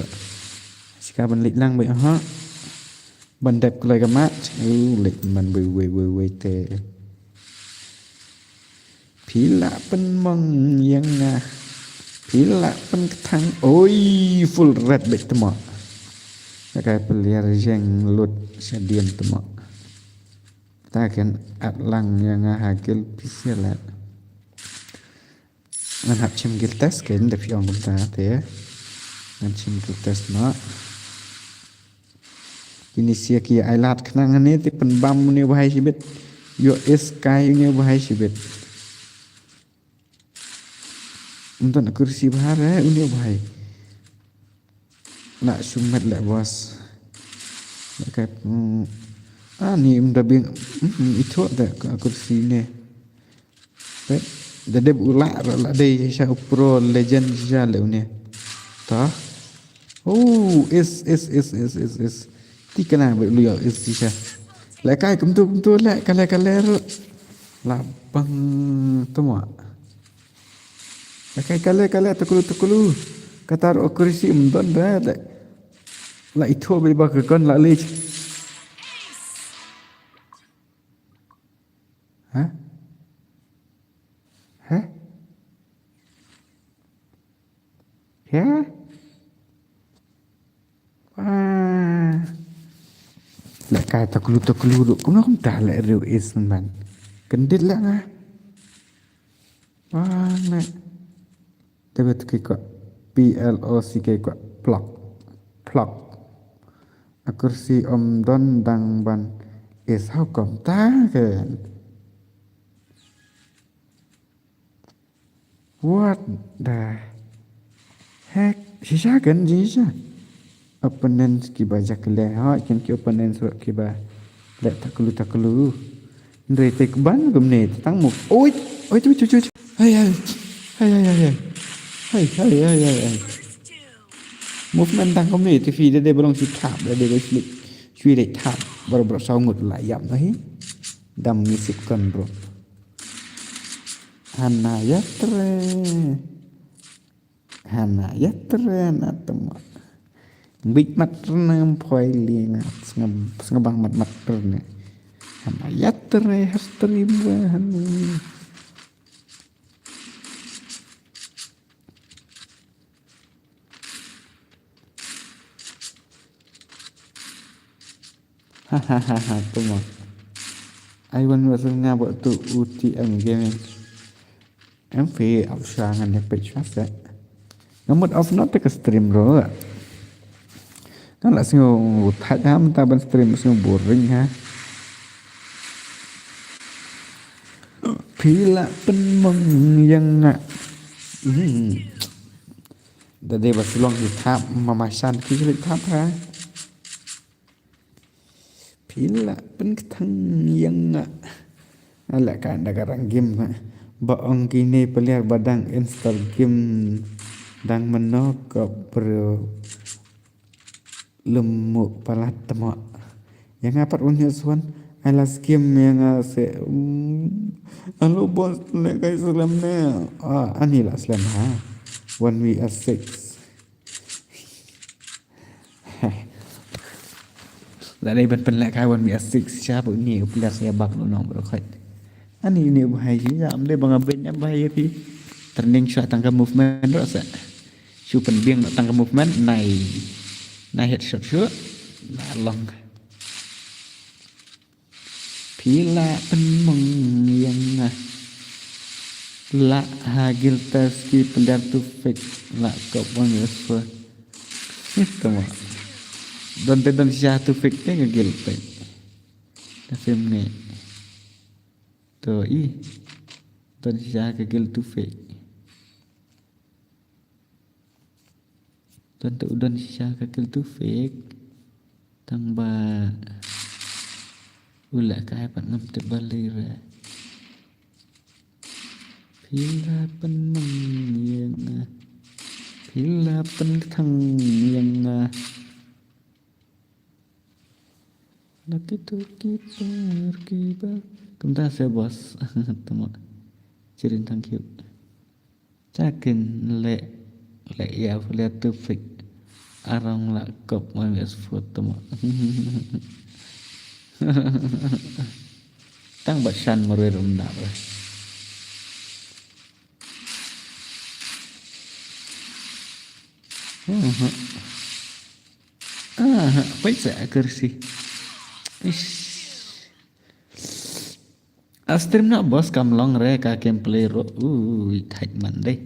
Sika ban leit lang bai ha. Ban dep kloi ka mat. U leit man wei wei wei wei te. Phi lah pynmong ïa nga. Phi lah pynkthang. Oi, full red beit tama. Ka kai player jeng lut shadien tama. Ta ken at lang ïa nga ha guild phi sialat. Ngan hap shim guild test ken da phi ong kumta te. Ngan shim guild test ma. Kini sia ki ai lad khnang ne te pynbam une u bhai shibit. Yo is kai une u bhai shibit. Ym don kursi bha re une u bhai. Na shumet le boss. Le kai. Ani ym da bing itho da kursi ne. Pet da dep u la la dei sha u pro legend sha le une. Ta. Oh, is is is is is is. Ti kana ba lu ya is sha. Le kai kumtu kumtu le kale kale ru. La bang tuma. Ka kai kale kale takulu takulu. Kata ruh accuracy ym don da. La ithuh ba ka gun la leit. Ha? Ha? Ha? Wah. Leh kai takulu takulu ruh. Kumno kumta leh riew is ban. Kyndit leh nga. Wah, leh. Tebe tu ki kwah P L O C K kwah plok. Plok. Accuracy ym don dang ban is, how come ta ken. What the heck? Shisha kan, shisha. Opponents kiba jakle ha, kin ki opponents ruh kiba leh takulu takulu. Ndrei te kban kumne te tang move. Oi, oi, oi, oi, oi. Hai, hai. Hai, hai, hai, hai. Hai, hai, hai, hai, hai. Movement tang kumne te fi da de ba long shu thap, da de ba shu leh, shu leh thap. Baroh baroh saw ngut la ïap na hi. Dam ngi sip kan bro. Hana ïa tre. Hana ïa tre na tama. Bit mat rna mpoi li na sngab, sngabang mat mat rna. Hana ïa tre har stream ba hana. Hahaha, tuma. Ai wan wa sel nga ba tu U T M Gaming. Em phi au sha ngan ne page fa se. Nga mut off not te ka stream ro. Nga la sngew thait ha mynta ban stream sngew boring ha. Phi la pynmong ïa nga. Hmm. Da dei ba shu long hi thap ma ma shan ki shu thap ha. Phi la pynkthang ïa nga. Ala ka nda ka rang game na. Ba ong kine player ba dang install game dang mynno ka bro. Lem mu palat temo. Ïa nga pat wan ïa suan. Ai last game ïa nga se. Mm. Alo boss, leh kai slem ne. Ah, ani la slem ha. One v six. La dei ban pynleh kai one v six sha ba uni u player ïa bak lu nong bro khait. Ani ni u bahai ji ya am dei ba nga ben ya bahai ya phi. Trending shot tang ka movement ro sa. Shu pynbiang tang ka movement nai. Nai headshot shu. Na long. Phi la pynmong ïa nga. La ha guild te ski pyndiar tu fake la kop wan ïa swa. Tama. Don te don sha tu fake te ka guild te. Ta film ne. To i. Don sha ka guild tu fake. Don te u don shisha ka kil tu fake. Tang ba u la kai pat ngam te ba lei re. Phi la pynmong ïa nga. Phi la pynthang ïa nga. Lucky to keeper keeper. Kumta se boss. Tama. Chirin thank you. Chakin le le ya le tupik. Arong la kop ma nges foto ma. Tang ba shan marwe rum na ba. Aha, peit sa kursi. Ish. A stream na boss kam long re ka gameplay ro. Ui, tight man deh.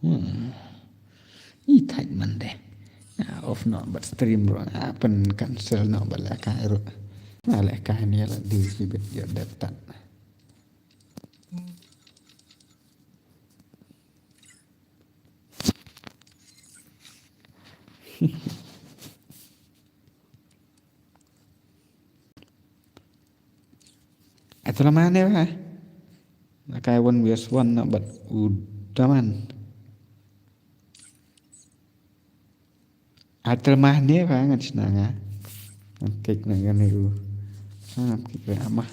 Hmm. I tight man deh. Ah, off no but stream ro. Ah, pen cancel no but la ka ro. Ah, la ka ni la di si bet ya data. Ito la mane ba? Nakai one vs one na bat udaman. Ito la mane ba ngan sna nga. Ngan kik na ngan u. Ngan kik re ama.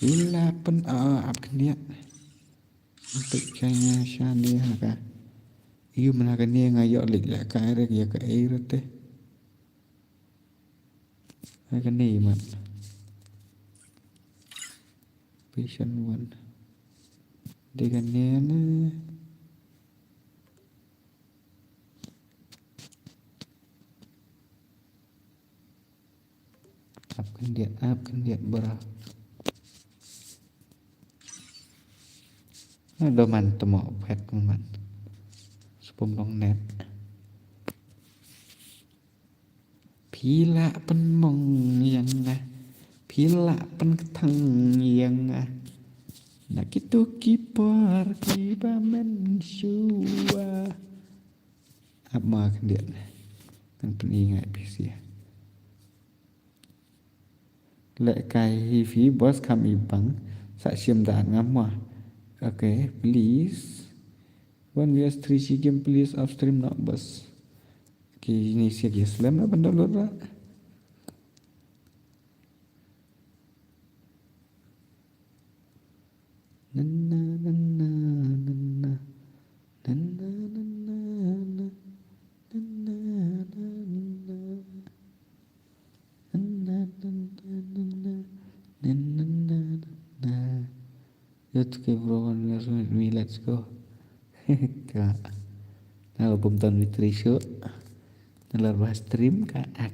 Ila pyn, ah, ap khyndiat. Peit ka ïa shane ha ka. Ïa mynta kane nga ïoh leit lehkai re ïa kaei re te. Ha kane mat. Patient one. Dei kane ne. Ap khyndiat, ap khyndiat bra. Ado man temo phet man. Sum long net. Phi lah pynmong ïa nga, phi lah pynkthang ïa nga. Na kito ki por kiba mynshuwa. Ap ma khyndiat. Ngan pyni nga phi sha. Lehkai hi phi boss kham i bang. Sa shim da nga mo. Okay, please. One vs three shi game, please off stream noh boss. Ki ni sia ki slem na ban download ra. Nanna, nanna, nanna. Nanna, nanna, nanna. Nanna, nanna, nanna. Nanna, nanna, nanna, nanna. Let's go, bro, one last minute, let's go. Ka. Na bum tan witri show. Na lar bah stream ka ak.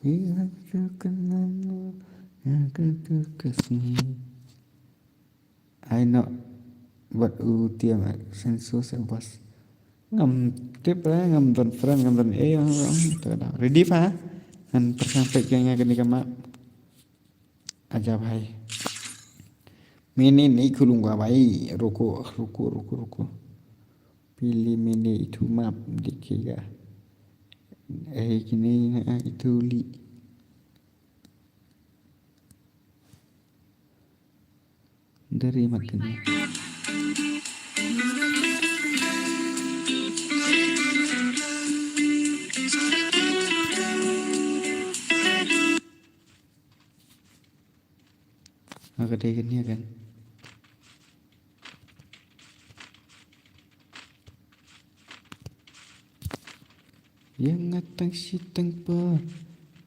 Wi hak ka nam. Ya ka ka ka sini. Ai no, wat u tiam, eh, sensus, eh, boss. Ngam tip, eh, ngam don friend, ngam don, eh, ngam, ngam, ngam, ready fa? Ngan pyrshang peit ka nga kane ka map. Aja bhai. Mene nahi khulunga bhai. Ruko, ruko, ruko, ruko. Pili mene itu map dikhiye ga. Eh, kine na itu li. Dari mat kane. Nga ka dei kane kan. Ïa nga tang shi tang por,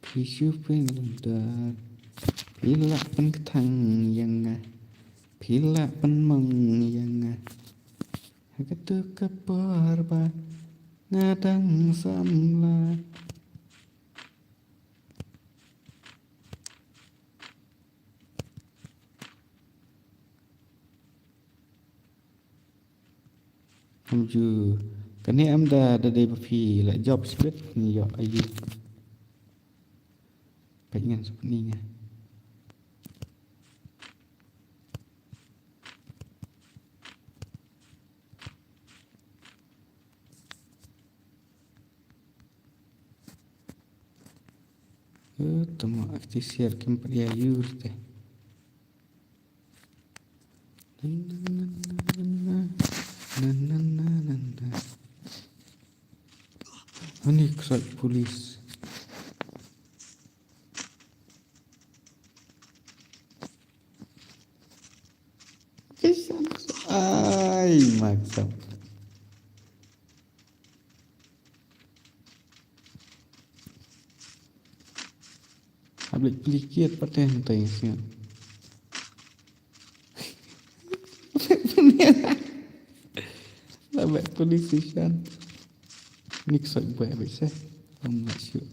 phi shu pynlong dor. Phi lah pynkthang ïa nga, phi lah pynmong ïa nga. Ha kato ka por ba nga dang samla. Am ju, kane am da, da dei ba phi la jop sbit, ni ïoh ayu. Peit ngan sa pyni nga. Eh, tama akti siar kim pat ïa yur te. Na, na, na. Ani ksat pulis. Ai, maksud. Hablik plikit pateng teng sian. Labek police station. Nik sok bek bek seh. Lam nak syuk.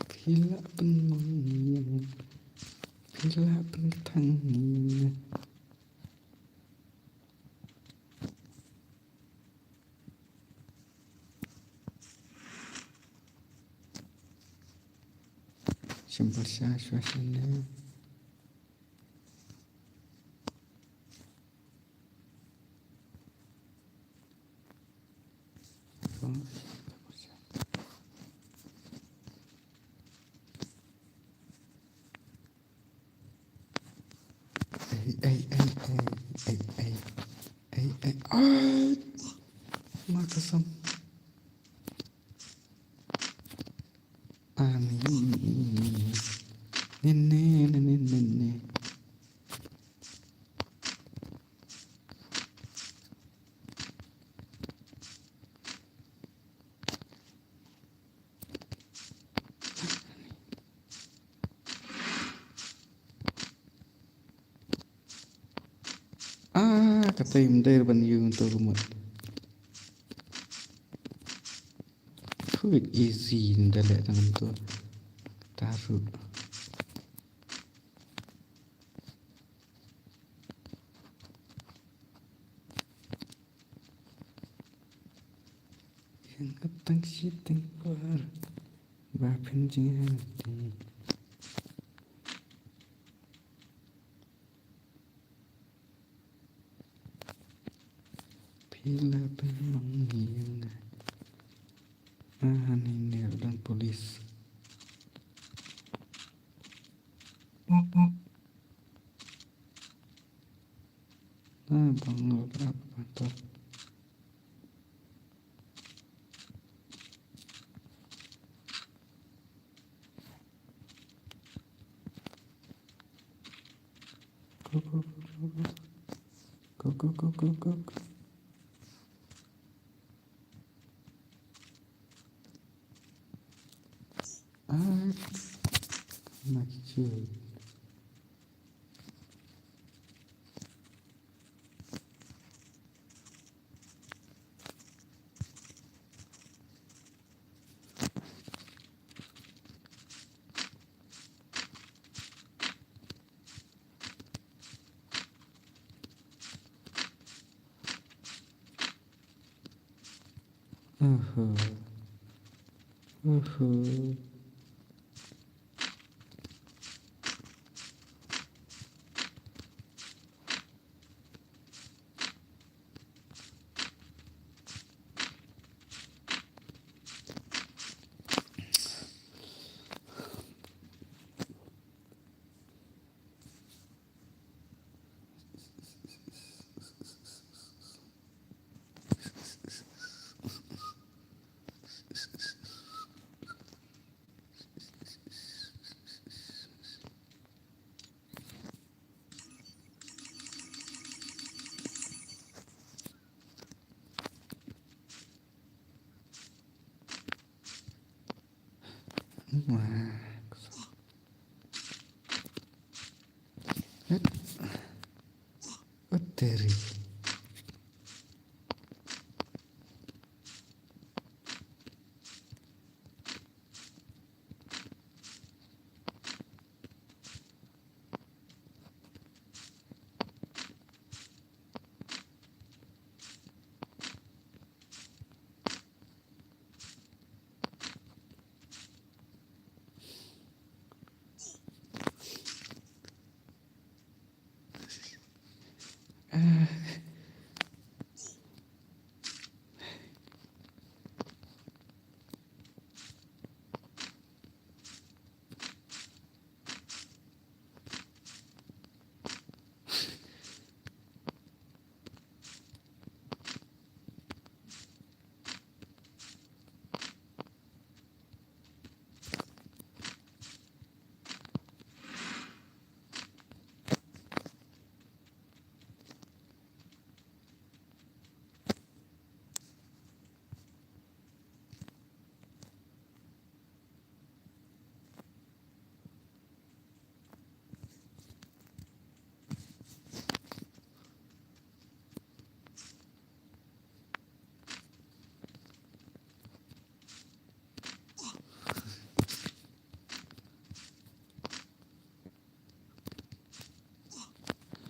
Phi lah pynmong ïa nga, phi lah pynkthang ïa nga. Shim pyrshah shuwa shane. Ei, ei, ei, ei, ei, ei. Ei, ei, Ah, ma kasam. Ani. Nene, nene, nene. Ah, kata im der ban yung to kumut. Too easy nda le tang to. Taru. Yang katang shiteng kwar. Ba phin jing hati. Phi la pynlong ïa nga. Ah, ni ne dang police. Ah, bang lo rap to. Go, go, go, go, go. Go, go, go, go, go, go. Ah, ma ki chuh. Uhu. Uhu. Wah. Uteri.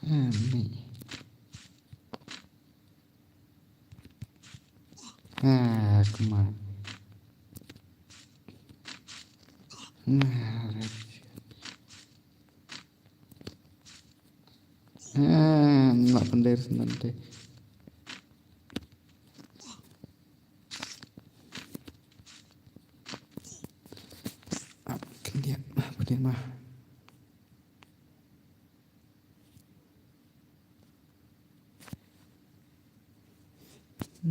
Ah, me. Ah, come on. Ah, let's Ah, nga pyndir sendang te. Ah, kendia, ah, kendia mah. Pa,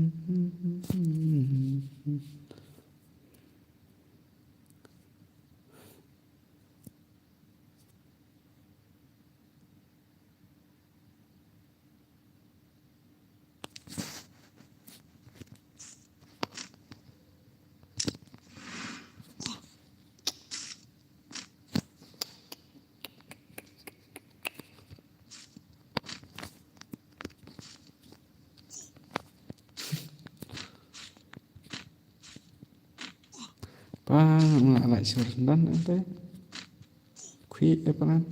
nga la sur dan ente. Khui e palan.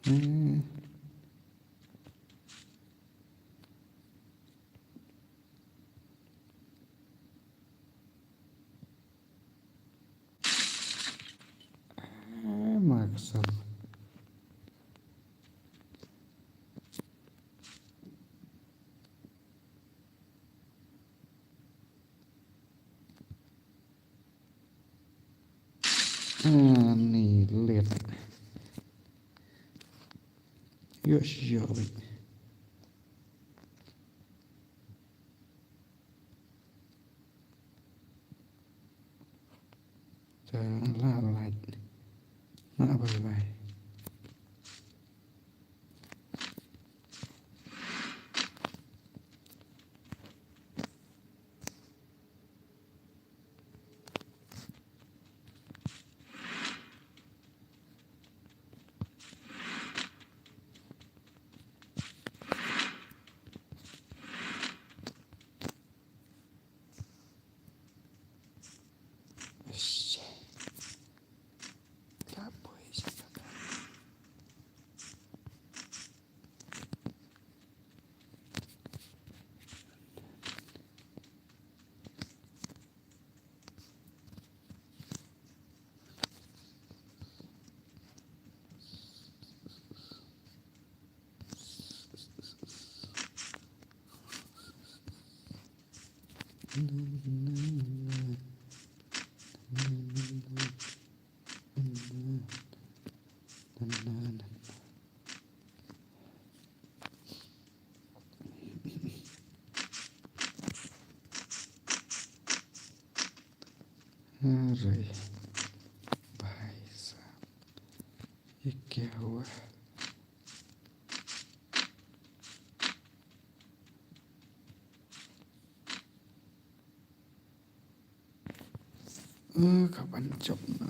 Eh. Eh, maksud. Ani lit. Yo, yo. Te la lait. Na bye bye. अरे भाई साहब, ये क्या हुआ? Ka ban jop na.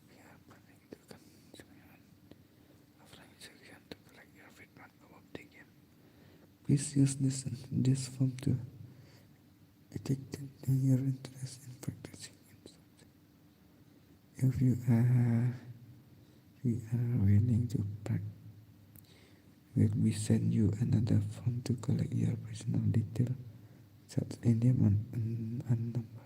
We are planning to continue offline section to collect your feedback about the game. Please use this, this form to detect your interest in practicing in something. If you are, we are willing to practice. Will we send you another form to collect your personal detail, such as name and, and, and number?